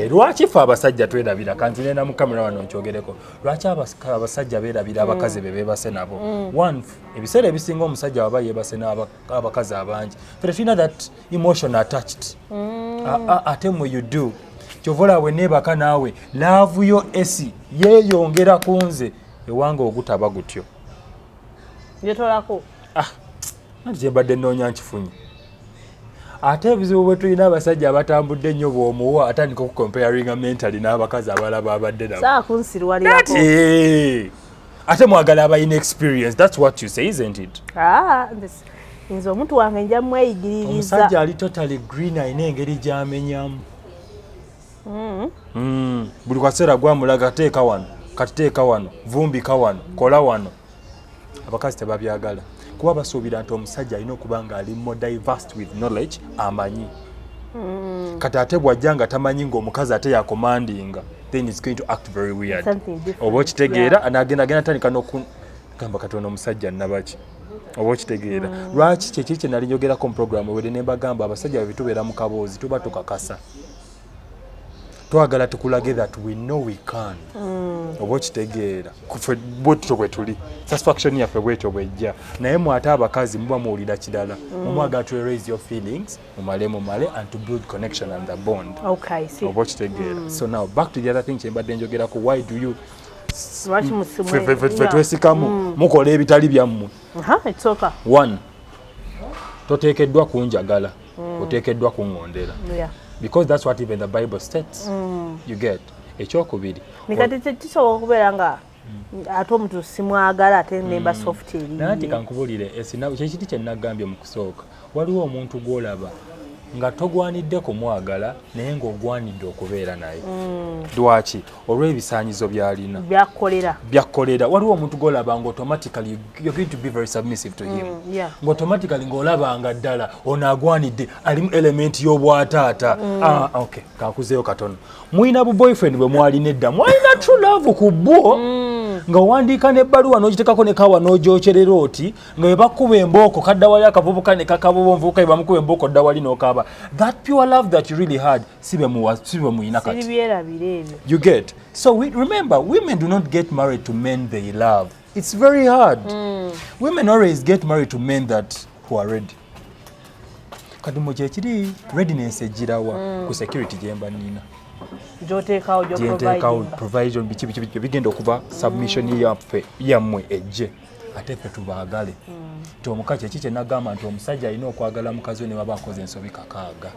Lwaki ffe abasajja twerabira? Kanzirenda mu kamera wano nkyogereko. Lwaki abasajja beerabira abakazi be beebase nabo? One, ebiseera ebisinga omusajja waba yeebase n'abakazi abangi, ffe tetulina that emotion attached. Ate mwe you do. Kyova olaba bwe neebaka naawe, love yo esi yeeyongera ku nze, ewange ogutaba gutyo. Gyetolako. Anti kyembadde nnoonya nkifunye. Ate ebizibu bwe tulina, abasajja abatambudde ennyo, bw'omuwa atandika okucomparinga mentally n'abakazi abalala babadde nabo. Saa kunsirwalirako. Ate mwagala abalina experience. That's what you say, isn't it? Ah, nze omuntu wange nja mweyigiririza. Omusajja ali totally green alina engeri gy'amenyamu. Buli kaseera gwamulaga teeka wano, kati teeka wano, vumbika wano, kola wano. Abakazi tebabyagala kuba basuubira nti omusajja alina okuba nga ali more diverse with knowledge, amanyi. Kati ate bw'ajja nga tamanyi, ng'omukazi ate yacommandinga, then it's going to act very weird. Something different. Oba okitegeera? Anagenda agenda tandika n'okugamba kati ono omusajja nnabaki, oba okitegeera? Lwaki kyekiri kye nali njogerako mu program ewedde ne mbagamba, abasajja bwe tubeera mu kaboozi tuba tukakasa, twagala tukulage that we know we can, oba okitegeera? Ffe bwetutyo bwe tuli, satisfaction yaffe bwetyo bwejja. Naye mwe ate abakazi muba muwulira kirala, mumwagala to raise your feelings, mumale mumale and to build connection and the bond. Okay, see. Oba okitegeera? So now back to the other thing kyembadde njogerako, why do you Lwaki musimwe? Ffe twesikamu, mukola ebitali byammwe. Aha, it's okay. One, toteekeddwa kunjagala, oteekeddwa kuŋŋondera, because that's what even the Bible states. You get? Ekyokubiri, Nikati kisobola okubeera nga ate omuntu simwagala, ate nemba soft eri. Naye ati kankubuulire, kyekiti kye nagambye mu kusooka, waliwo omuntu gw'olaba Nga togwanidde kumwagala, naye ng'ogwanidde okubeera naye. Lwaki? Olw'ebisaanyizo by'alina. Byakolera. Byakkolera. Waliwo omuntu gwolaba nga automatically you're going to be very submissive to him, nga automatically ng'olaba nga ddala ono agwanidde, alimu element y'obwataata. Ah, okay, kankuzeeyo katono. Mulina bu boyfriend bwe mwalina edda, mwalina true love ku bwo, nga owandiika n'ebbaluwa n'ogitekako ne kawa n'ogyokyerera oti, nga bwe bakuba embooko kadda wali, akavubuka ne kakabuba, omuvubuka bwe bamukuba embooko dda wali n'okaaba. That pure love that you really had, si bwe muyina kati. Siribyerabira ebyo. You get? So we, remember, women do not get married to men they love. It's very hard. Women always get married to men that who are ready. Kati mu kyekiri, readiness egirawa? Ku security gyemba nina. Gyoteekawo. Gyenteekawo. Gyoprovidinga. Provision, biki biki biki bigenda okuva submission yaffe, yammwe ejje, ate ffe tubaagale. Nti omukazi, eki kyenagamba nti omusajja alina okwagala mukazi we ne baba akoze ensobi 6.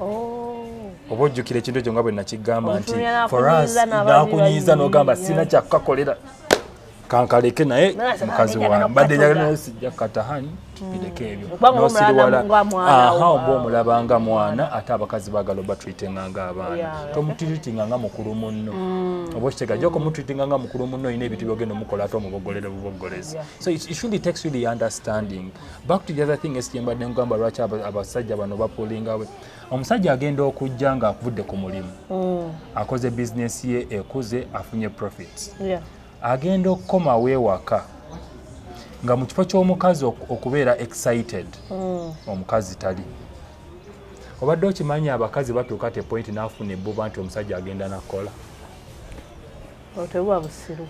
Oba ojjukira ekintu ekyo nga bwe nakigamba nti Omutumya for us n'akunyiiza n'ababi nakunyiiza n'ogamba babiri, sina kyakukakolera, kankaleke naye Naye mukazi njagala wange mbadde kukatoga. njagala, naye sijja kukata, hani, tubireke ebyo. Kubanga omulaba N'osiriwala. nga mwana wo. Aha, oba omulaba nga mwana, ate abakazi baagala obatreatinga nga abaana. Tomutreatinga nga mukulu munno, oba okitega jja okumutreatinga nga mukulu munno, olina ebintu byogenda omukola ate omubogolere bubogolezi. So it really takes really understanding. Back to the other thing esi gyembadde nkugamba, lwaki abasajja bano bapullinga we. Omusajja agenda okujja nga avudde ku mulimu, akoze bizinesi ye ekuze, afunye profits, agenda okukomawo ewaka nga mu kifo ky'omukazi okubeera excited, omukazi tali. Obadde okimanyi abakazi batuuka te point n'afuna ebbuba nti omusajja agenda nakola? Tebuba busiru.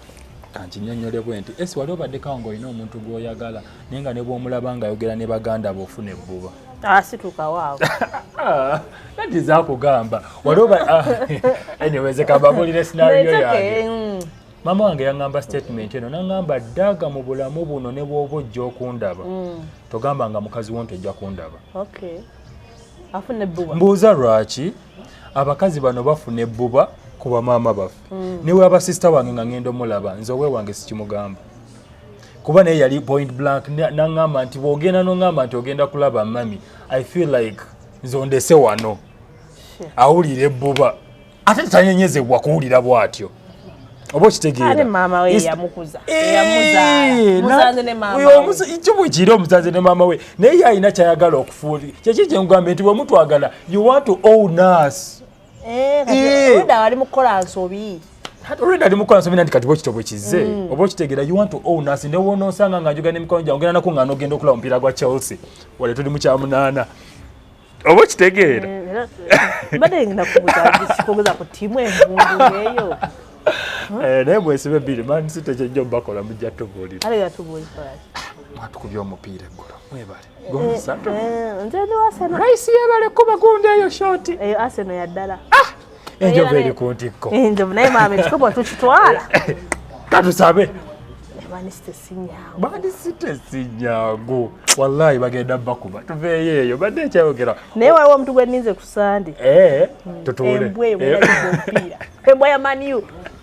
Kankinyonnyole bwe nti, esi wali obaddekawo ng'olina omuntu gw'oyagala, naye nga ne bw'omulaba ng'ayogera ne baganda be ofuna ebbuba? Asitukawo awo. Nati zaakugamba wali oba anyway, nze kambabuulire scenario It's yange. okay. Maama wange yaŋŋamba statement eno, naŋŋamba, "Ddaga mu bulamu buno ne bw'oba ojja okundaba, togamba nga mukazi wo nti ojja kundaba." Okay. Afuna ebbuba. Mbuuza lwaki abakazi bano bafuna ebbuba ku bamaama baffe. Ne abasista wange nga ŋŋenda omulaba, nze owe wange sikimugamba, kuba naye yali point blank naŋŋamba nti bw'ogenda n'oŋŋamba nti ogenda kulaba mami, I feel like nze ondese wano. Awulira ebbuba, ate tanyenyezebwa kuwulira bw'atyo, oba okitegeera? Ate maama we yamukuza. Yamuzaala. Musanze ne maama we. Ekyo bwe kiri, omusanze ne maama we, naye ye alina kyayagala okufuuli. Kyeki kyenkugambye nti bwe mutwagala, you want to own us. Eh, kati olwedda wali mu kukola nsobi. Already ali mukola nsobi, nti kati bwekityo bwe kizze, oba okitegeera? You want to own us. Ne wonoosanga nga njogera n'emikono gyange, ogenda nakuŋŋaana ogenda okulaba omupiira gwa Chelsea, wale tuli mu kyamunaana, oba okitegeera? Eh, era mbadde ngenda kubuuza ku ttiimu envundu eyo. Eh, naye mwesibe bbiri, Man City kyejjo bakola, mujja tubuulira. Ate gatubuulira. Mwatukubye omupiira eggulo, mwebale goli 3. Eh, nze ndi wa Arsenal. Rice yebale kuba gundi eyo shot. Eyo Arsenal ya ddala. Enjovu eri ku ntikko. Enjovu, naye maama, ekikopo tukitwala. Katusabe. Man City si nnyangu. Man City si nnyangu, wallahi bagenda bakuba, tuveeyo eyo badde ekyayogera. Naye waliwo omuntu gwe nninze ku Sande. Eh, tutuule. Embwa eyo bw'erabidde omupiira. Embwa ya Man U.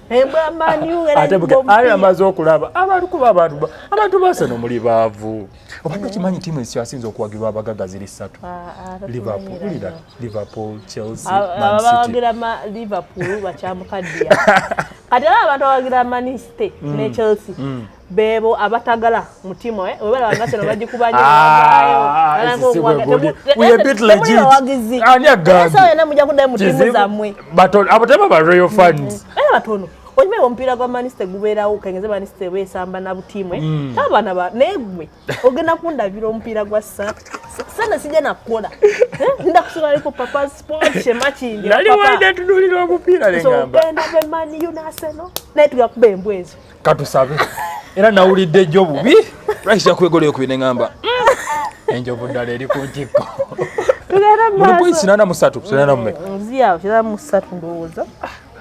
Embwa ya Man U Ate erabidde buke ali omupiira. amaze okulaba abantu, kuba abantu baseno muli baavu. Obadde okimanyi ttiimu ezikyasinze okuwagirwa abagagga ziri ssatu? Ah, ah, Liverpool, tatumanyiira wulira, nnyo. Liverpool, Chelsea, Man City. Abawagira Liverpool bakyamukaddiya. Kati era abantu abawagira Man City ne Chelsea beebo abatagala mutima, eh, we balaba nga Arsenal bagikuba nnyo, Ah, bavaayo. esi si bwe guli. We are a bit legit. Bawagizi. Ani agambye? Era yonna mujja kuddayo mu ttiimu Kizibu. zammwe. Batono, abo tebaba royal fans. Era batono. Okimanyi omupiira gwa Man City gubeerawo, kengeze Man City beesamba na butiimu, eh? Tabaana ba naye gwe ogenda kundabira omupiira gwa sana sijja nakukola. Eh, nda kusubaliko Papa Sport shemakindi. Nali wayina tunuulira omupiira ne So ngamba ogenda be Man U ne Arsenal, naye tugakuba embwa ezo. Katusabe. Era nawulidde jjo bubi lwaki kyakuba eyokubiri ne ngamba, enjovu ddala eri ku ntikko." Tugenda Muli points maaso. 83, 84. Nziyawo 93 ndowooza.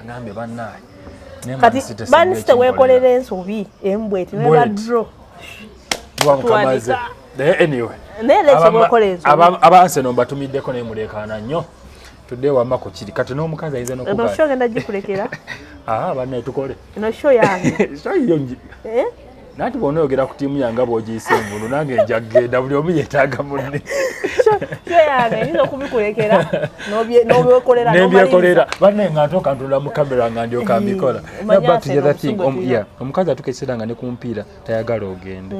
Agambye bannaaye. Naye Man Kati City singa Man City ekinkolera. weekolera ensobi embwa eti neba Bweti. draw. Muba mukamaze. Tuwanika. Naye anyway, Naye leero weekola ensobi. Aba Arsenal mbatumiddeko, naye muleekaana nnyo. Tudde wamma ku kiri kati n'omukazi ayinza Eno n'okuga show ngenda gikulekera. Ah, bannaye, tukole. Eno show yange. Show yo Eh? Nanti bw'onoyogera ku ttiimu yange bw'ogiyisa envulu, nange nja kugenda, buli omu yeetaaga munne. Show yange nyinza okubikulekera n'obyekolera. Nembyekolera banne nga ntuuka ntunula mu kamera nga ndyoka mbikola. Omanyi Now back to the ate other thing. n'obusungu bwe Yeah, omukazi atuuka ekiseera nga ne ku mupiira tayagala ogende,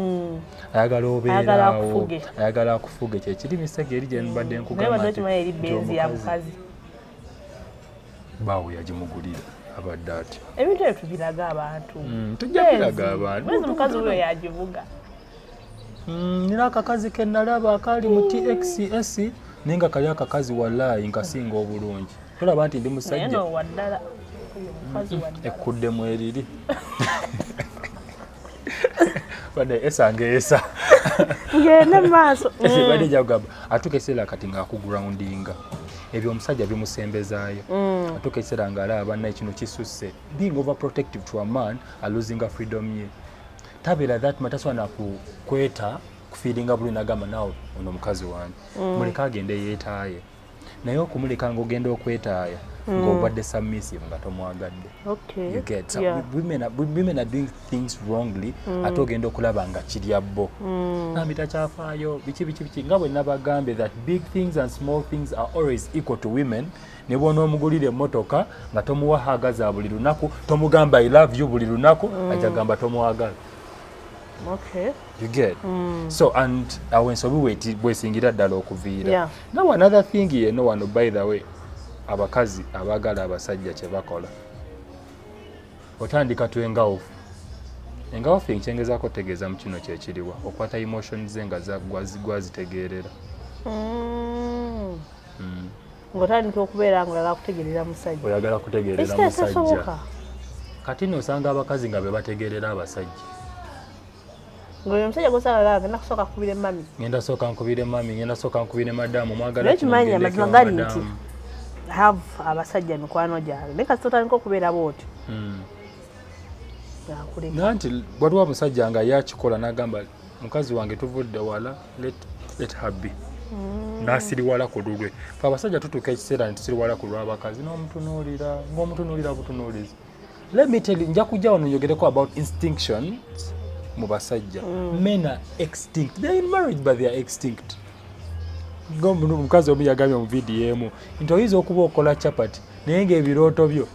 ayagala Ayagala obeeraawo. Akufuge. Ayagala akufuge. Kyekiri mistake eri gye mbadde Naye nkugamba badde nti okimanyi eri nti benzi ya omukazi mukazi. Baawe yagimugulira, abadde atya? Ebintu ebyo tubiraga abantu. Tujja biraga abantu. Benzi mukazi oyo yagivuga. Nina akakazi ke nalaba akali mu TXS, naye nga kali akakazi wallayi nkasinga obulungi. Tolaba nti ndi Naye musajja? No waddala oyo mukazi waddala. Ekkuddemu eriri badde esanga esa. Ngende mu maaso. Badde nja kugamba, atuuka ekiseera kati ng'akugroundinga. Ebyo omusajja bimusembezaayo. Atuuka ekiseera ng'alaba bannaye kino kisusse. Being overprotective to a man, alosinga freedom ye. Tabeera that much, tasobola nakukweta kufeelinga bulungi nagamba nawe ono mukazi wange, muleke agende yeetaaye. Naye okumuleka ng'ogenda okwetaaya ng'obadde submissive, nga tomwagadde. You get? So women are doing things wrongly. Ate ogenda okulaba nga kirya bo nambi takyafaayo biki biki biki. Nga bwe nabagambye that big things and small things are always equal to women. Ne bw'onoomugulira emmotoka nga tomuwa hugs za buli lunaku, tomugamba "I love you" buli lunaku, ajja gamba tomwagala. You get? So and awo ensobi bwesingira ddala okuviira. Now another thing yeno wano, by the way, abakazi abaagala abasajja kye bakola, otandika tu engulf. Engulfing kyengezaako otegeeza mu kino kyekiriwa? Okwata emotions ze nga gwazitegeerera. Ng'otandika okubeera nga oyagala kutegeerera musajja. Oyagala kutegeerera musajja. Ekiteesoboka. Kati nno osanga abakazi nga be bategeerera abasajja. Ng'oyo omusajja gwosanga ngenda kusooka kukubira emmami. Ngenda sooka nkubire mami, ngenda sooka nkubire madamu, mwagala Naye kino, kimanyi ngendeko amazima ewa gali nti madamu. Have abasajja mikwano gyange, naye kasita otandika okubeera bwotyo, akuleka. Nanti waliwo omusajja nga yakikola n'agamba mukazi wange tuvudde wala, let her be, n'asiriwala ku lulwe. Fe abasajja tutuuka ekiseera ne tusiriwala ku lw'abakazi, n'omutunuulira ng'omutunuulira butunuulizi. Let me tell you, nja kujja wano njogereko about extinctions mu basajja. Men are extinct. They are in marriage but they are extinct. Ng'omukazi omu yagambye mu vidiyo emu nti oyinza okuba okola chapati naye ng'ebirooto byo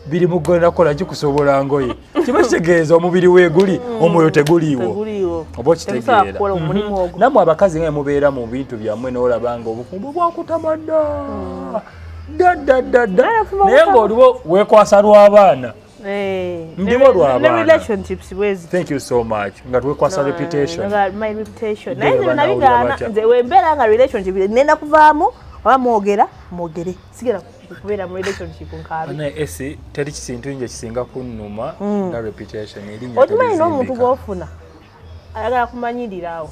biri mu kugenda kukola kikusobola ngoye. Kiba kitegeeza omubiri weeguli, omwoyo teguliiwo. Teguliiwo. Oba Tegusobola okitegeera? kukola omulimu ogwo. Nammwe abakazi nga mubeera mu bintu byammwe n'olaba nga obufumbo bwakutama dda dda dda dda dda, Naye ofumba naye butama. ng'oliwo weekwasa lw'abaana. Ndiwo lw'abaana. Ne relationships bwezi. Thank you so much. Nga twekwasa reputation. My reputation. Ndeeba Naye nze nawulira nabigaana. batya. Nze wembeera nga relationship nenda kuvaamu oba mwogera mwogere, sigera kubeera mu relationship nkaabi. Naye esi teri kisintu nje kisinga kunnuma nga reputation, erinnya. Okimanyi n'omuntu Terizimbika. gw'ofuna ayagala kumanyirirawo.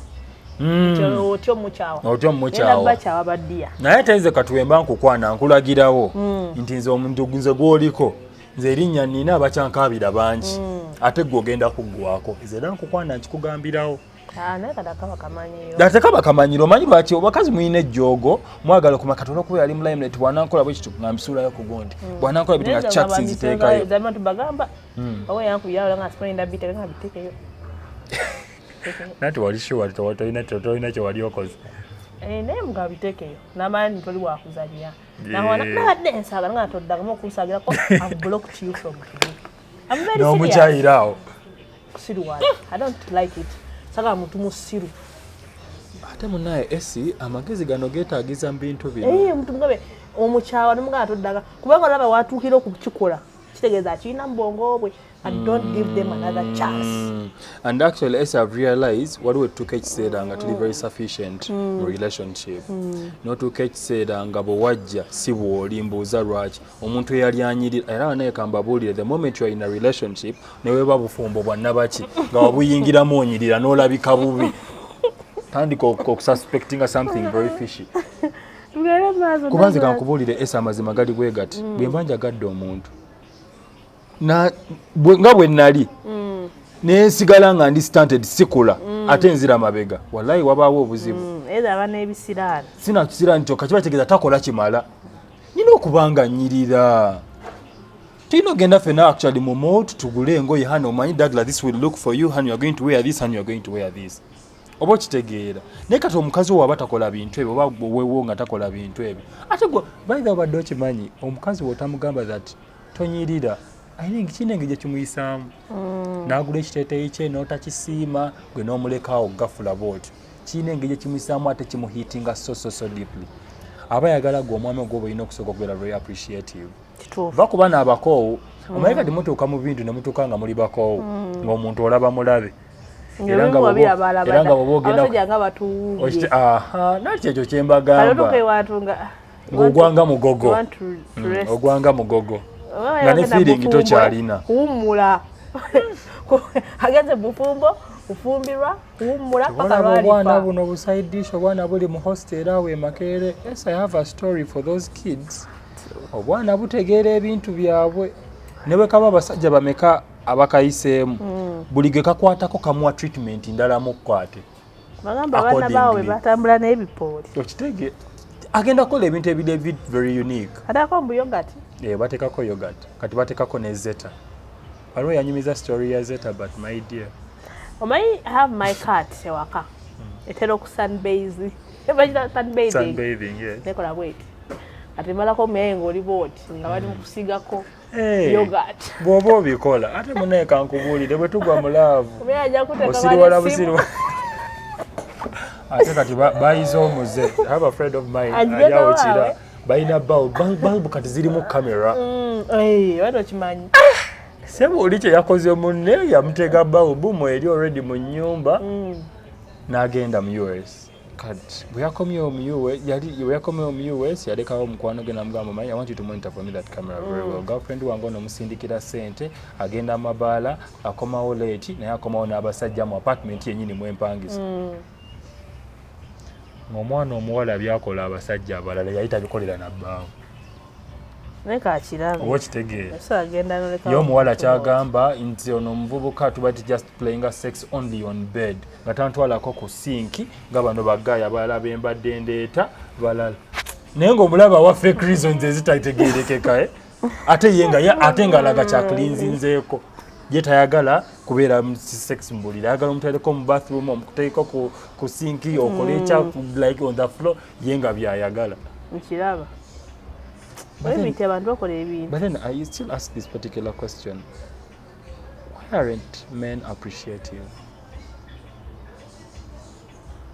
Otyo mukyawa. Otyo mukyawa. Genda bakyawa baddiya. Naye teze katuwemba nkukwana nkulagirawo nti nze omuntu nze gwoliko, nze erinnya nina abakyankaabira bangi, ate gwe ogenda kuggwako. Nze era nkukwana nkikugambirawo. Ah, naye kati akaba kamanyiiro. Ate kaba kamanyiro. Omanyi lwaki abakazi mulina ejjoogo? Mwagala okuma kati olwokuba yali mu limelight, bwanankola bwe kityo nga mbisuulayo ku gundi, bwanankola bityo nga chats nziteekayo. Abantu bagamba oba yankubira nga simanyi ndabiteeka nga biteekeyo. Nanti wali sure tolina kye wali okoze. Eh, naye mugaba biteekeyo n'amaanyi toli wakuzanya. Nabadde nsaaga nga toddagamu okunsagirako. I've blocked you from today. I'm very serious. N'omukyayiraawo. Kusiruwala, I don't like it. Sagala muntu musiru. Ate munaye esi amagezi gano geetaagiza mu bintu bino. Eh, omuntu mugabe omukyawa nomugamba toddaga, kubanga olaba watuukira okukikola kitegeeza akirina mu bwongo bwe, and don't give them another chance. And actually, as I've realized, waliwo etuuka ekiseera nga tuli very sufficient mu relationship, n'otuuka ekiseera nga bwe wajja si bw'oli. Mbuuza lwaki omuntu eyali anyirira era naye kambabuulire, the moment you are in a relationship, ne weba bufumbo bwa nnabaki nga wabuyingiramu onyirira n'olabika bubi, tandika okususpectinga something very fishy. Tugende maaso. Kuba nze kankubuulire esa, amazima gali bwe gati: bwe mba njagadde omuntu nga bwe nali nensigala nga ndi stunted, sikula ate nzira mabega, wallahi wabaawo obuzibu. Either aba n'ebisiraani. Sinakisiraani kyokka, kiba kitegeeza takola kimala. Nina okuba nga nnyirira. Tulina ogenda ffena actually mu mall tugule engoye. Hano omanyi, Douglas, this will look for you. Hano you are going to wear this, hano you are going to wear this. Oba okitegeera? Naye kati omukazi wo waba takola bintu ebyo, oba wewo nga takola bintu ebyo, ate gwe baitha obadde okimanyi, omukazi wotamugamba that tonyirira, ayina kirina engeri gyekimuyisaamu. N'agula ekiteeteeyi kye n'otakisiima, gwe n'omulekaawo gafula bwotyo, kirina engeri gyekimuyisaamu, ate kimuhitinga so so so deeply. Aba ayagala gwe omwami ogwoba olina okusooka okubeera very appreciative. Kituufu. Va kuba naabakoowu. Omanyi kati mutuuka mu bintu ne mutuuka nga muli bakoowu, ng'omuntu olaba mulabe. Era nga era nga bw'oba ogenda abasajja nga batuwumbye. Aha, nakyo ekyo kale kyembagamba. Otuuka ewantu nga Ng'ogwanga mugogo. You want to rest. Ogwanga mugogo. Oba Nga ne yagenda feeling bufumbo, tokyalina. Kuwummula, agenze bufumbo, kufumbirwa, kuwummula paka Olaba obwana lwalifa. Buno buside dish, obwana buli mu hostel awo e Makerere. Yes, I have a story for those kids. Obwana butegeera ebintu byabwe, ne bwe kaba abasajja bameka abakayiseemu, buli ge kakwatako kamuwa treatment ndala mukkwate. Bagamba abaana baawe Accordingly. batambula n'ebipooli. Okitege agenda kukola ebintu ebiri ebit very unique. Ateekako mbu yogurt. Eh, bateekako yogurt, kati bateekako ne Zeta. Waliwo yanyumiza story ya Zeta, but my dear, Omanyi, I have my cat ewaka, etera okusunbathe, bakita sunbathing. Sunbathing, yes. Nekola bweti, kati malako omuyaye ng'oli bwoti nga bali mu kusigako Eh, yogurt. Bw'oba obikola ate munaye, kankubuulire, bwe tugwa mu love, Omuyaye ajja kuteeka osiriwala bali essimu. busiriwa. Ate kati bayize omuze. I have a friend of mine Agireka ali awo kira waawe. balina bulb kati zirimu kamera. Wati okimanyi. Sebo, oli kye yakoze munne, yamutega bulb mu eri already mu nnyumba, n'agenda mu US. Kati bwe yakomyewo mu US, yali bwe yakomyewo mu US, yalekawo omukwano gwe namugamba, "Manyi, I want you to monitor for me that camera very well. Girlfriend wange ono musindikira ssente, agenda amabaala, akomawo late, naye akomawo n'abasajja mu apartment yennyini mwempangisa." Ng'omwana omuwala byakola abasajja abalala yali tabikolera nabbaawo. Naye kakirabe. Oba okitegeera? Osobola genda noleka. Ye omuwala kyagamba nti ono omuvubuka tuba ti just playing a sex only on bed, nga tantwalako ku sink nga bano baggayi abalala bembadde ndeeta balala, naye ng'omulaba wa fake reasons ezitategeerekeka, eh? Ate ye nga ate ng'alaga kyakulinzinzeeko, ye tayagala kubeera mu sex mu buliri, ayagala omuteereko mu bathroom, omuteekeko ku sink, okole ekya like on the floor, ye nga byayagala. Nkiraba. But then- Ebintu abantu bakola ebintu. But then I still ask this particular question. Why aren't men appreciative?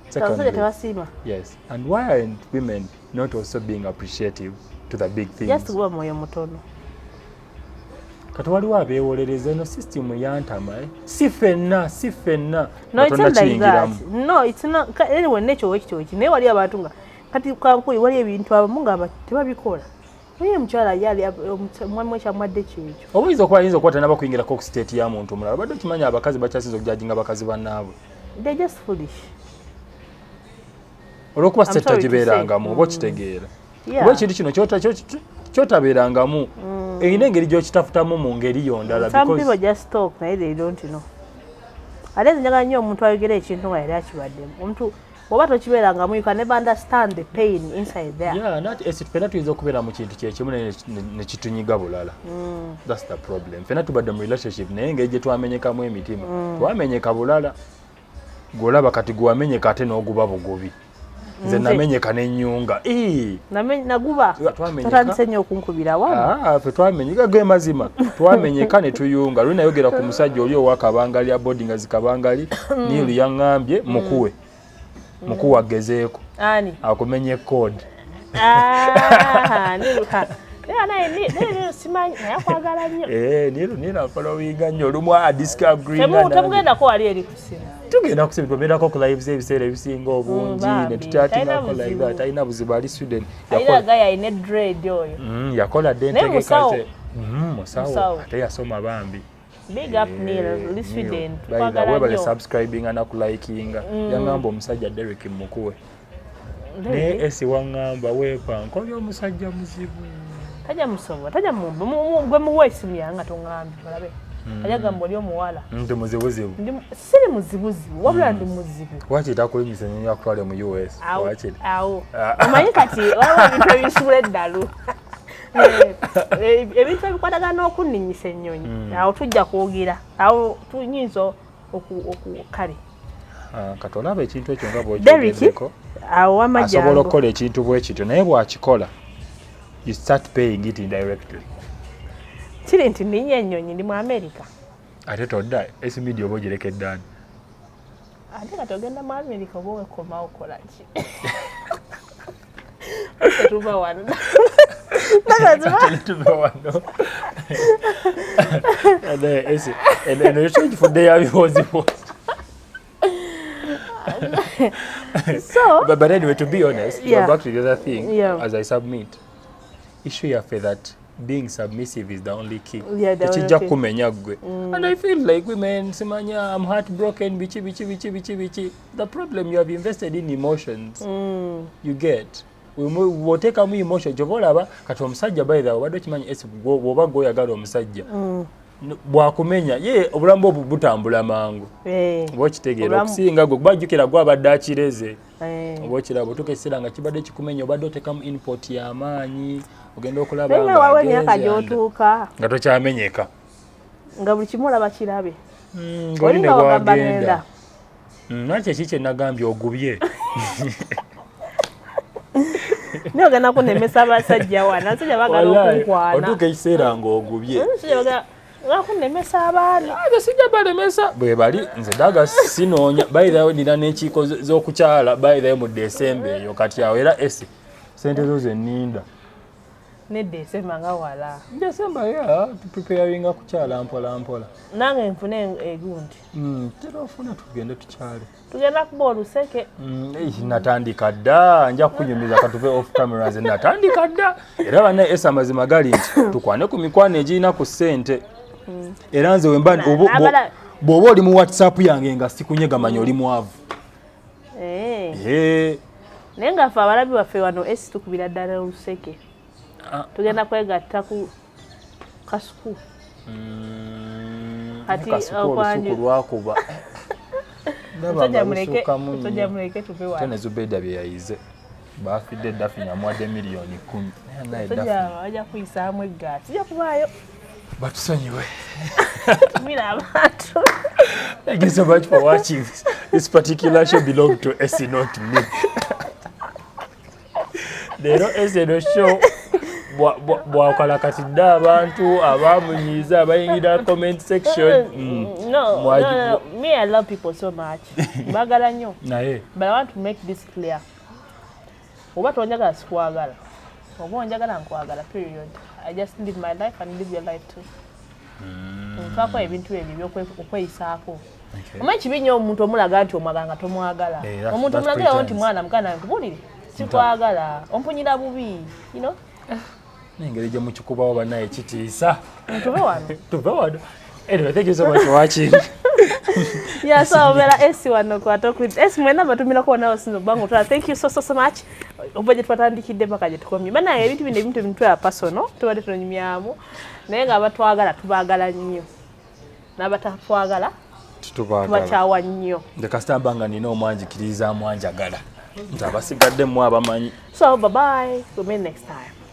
Abasajja Secondly, tebasiima. Yes. And why aren't women not also being appreciative to the big things? Just kuba mwoyo mutono. Kati waliwo abeewolereza eno system yantama, eh? Si ffenna, si ffenna. No, Nga it's not like that. tonnakiyingiramu. No, it's not. Anyway, nekyo wekityo weki, naye wali abantu nga kati kankuli wali ebintu abamu nga tebabikola, naye omukyala ye ali omwami we kyamwadde kyekyo. Oba oyinza okuba ayinza okuba tanaba kuyingirako ku state ya muntu omulala. Obadde okimanyi abakazi bakyasinza okujajinga bakazi bannaabwe? They're just foolish. Olw'okuba I'm state sorry to say. tagibeerangamu, oba okitegeera? Yeah. Kuba ekintu kino kyotabeerangamu, erina engeri gy'okitafutamu mu ngeri yo ndala. Some because people just talk, naye they don't know. Ate nze njagala nnyo omuntu ayogera ekintu nga yali akibaddemu. Omuntu bw'oba tokibeerangamu, you can never understand the pain inside there. Yeah, not esi ffenna tuyinza okubeera mu kintu kyekimu naye ne kitunyiga bulala. That's the problem. Ffenna tubadde mu relationship, naye engeri gye twamenyekamu emitima, twamenyeka bulala. Gwolaba kati gwewamenyeka ate n'oguba bugubi, nze Nze? namenyeka n'ennyunga. Ii! Naguba. Twamenyeka. Totandise nnyo okunkubira wano. Ah, ffe twamenyeka, ge mazima, twamenyeka ne tuyunga. Luli nayogera ku musajja oli owa kabangali ya boarding zikabangali. Niilu yaŋŋambye mukuwe, mukuwe agezeeko Ani? akumenye code. Ah, Nilu, naye naye naye Nilu simanyi, naye akwagala nnyo. Eh, Nilu afollowinga nnyo, olumu adisagreeinga. Temugendako wali eri kusimu? Tugenda kusimu, tubeerako ku lives ebiseera ebisinga obungi ne Bambi, tuchatingako talina like buzibu. that. Talina buzibu, ali Sweden. Alina guy alina dread oyo. Yakola dde Naye entegeka musawo. ze. Musawo. Musawo. Ate yasoma bambi. Big up Neil, Eh, oli Sweden. Neil. Tukwagala Webale nnyo. subscribinga nakulikinga. Yaŋŋamba omusajja Derek mukuwe, naye esi waŋŋamba weepanka oli omusajja muzibu. Tajja musobola, tajja gwe muwa esimu yange nga toŋŋambye olabe. Ajja gamba oli omuwala. Ndi muzibuzibu. Siri muzibuzibu, wabula ndi muzibu. Wakiri takulinyisa ennyonyi akutwale mu US. Awo, Wakiri awo. Ah. Omanyi kati waliwo ebintu ebisula eddalu. Eh, ebintu ebikwatagana n'okunninyisa ennyonyi, awo tujja kwogera, awo tuyinza oku kale. Ah, kati olaba ekintu ekyo nga Derrick, bwokyogeddeko, awo asobola wamajjangu. okukola ekintu bwe kityo, naye bw'akikola you start paying it indirectly. Kiri nti ninnya ennyonyi, ndi mu America. Ate todda Esy Media oba ogirekedde ani? Ate kati ogenda mu America oba wekomawo kola ki? Tetuva wano. Tuve wano. Naye Esy, eno ekyo ekifudde ya biwoziwozi. So But anyway, to be honest, back to the other thing, as I submit, issue yaffe that being submissive is the only key. Yeah, the only Tekijja key. kumenya ggwe. And I feel like women, simanya, I'm heartbroken, biki, biki, biki, biki, biki. The problem, you have invested in emotions. You get. Bw'oteekamu emotion, kyova olaba kati omusajja, by the way, obadde okimanyi esi bw'oba gw'oyagala omusajja, bw'akumenya ye obulamu bwo butambula mangu. Oba okitegeera, okusinga gwe, kuba jjukira gwe abadde akireze. Oba okiraba, otuuka ekiseera nga kibadde kikumenya, obadde oteekamu input y'amaanyi, ogenda okulaba Naye nga nga waliwo emyaka agenze gy'otuuka nga tokyamenyeka. Nga buli kimu olaba kirabe. Ng'oli Oli ne nga wagamba bwagenda. ngenda. Nakyo eki kye nagambye ogubye. Naye ogenda kunemesa abasajja wano, abasajja baagala Wallahi, okunkwana. otuuka ekiseera ng'ogubye. Abasajja baagala kunemesa abaana. Nze sijja balemesa, bwe bali nze daga sinoonya. By the way, nina n'enkiiko z'okukyala by the way mu December eyo. Kati awo era esi sente zo zenninda. Ne December nga wala. December, yeah, tupreparinga kukyala mpola mpola. Nange nfune egundi. Tera ofuna tugende tukyale. Tugenda kuba oluseke. Natandika dda, nja kukunyumiza katuve off camera. Nze natandika dda, era bannaye esa amazima gali nti tukwane ku mikwano egirina ku ssente. Era nze wemba bw'oba oli mu WhatsApp yange nga sikunyega, manya oli mwavu. Naye nga ffe abalabi baffe wano esi tukubira ddala oluseke. Ah. Tugenda kwegatta ku kasuku. Kati, Kasuku olusuku lwakuba. Ndaba Musajja nga muleke, lusuukamu musajja nnyo. muleke tuve Ate wano. ne Zubeda bye yayize, baafidde Daphne amuwadde miliyoni 10. Naye naye Musajja Daphne bajja kuyisaamu eggaali, sijja kubaayo. Batusonyiwe. Tumira abantu. Thank you so much for watching. This particular show belonged to Essie, not me. Leero Essie eno show bwakalakatidde abantu abamunyiiza abayingira comment section. No, no, no. Me, I love people so much. Mbagala nnyo. Naye But I want to make this clear. Oba tonjagala sikwagala. Oba onjagala nkwagala, period. I just live my life and live your life too. Nfaako ebintu ebyo okweyisaako. Omanyi kibi nnyo omuntu omulaga nti omwagala nga tomwagala. Eh, Omuntu that omulagirawo nti pretends. mwana muganda nkubuulire sikwagala, ompunyira bubi. N'engeri gye mukikubawo bannaye kitiisa. Tuve wano. Tuve wano. Anyway, thank you so much for watching. Yeah, so obeera Esy wano ku Talk with Esy. Mwena batumirako wonna osinza okuba nga otwala. Thank you so so so much. Okuva gye twatandikidde paka gye tukomye. Bannange, ebintu bino, ebintu ebintu personal, tubadde tunonyumyamu. Naye nga abatwagala tubaagala nnyo. N'abatatwagala Tubaagala. tubakyawa nnyo. Nze kasita mba nga nina omwanjikiriza amwanjagala, nze abasigadde mmwe abamanyi. So bye bye. We'll meet next time.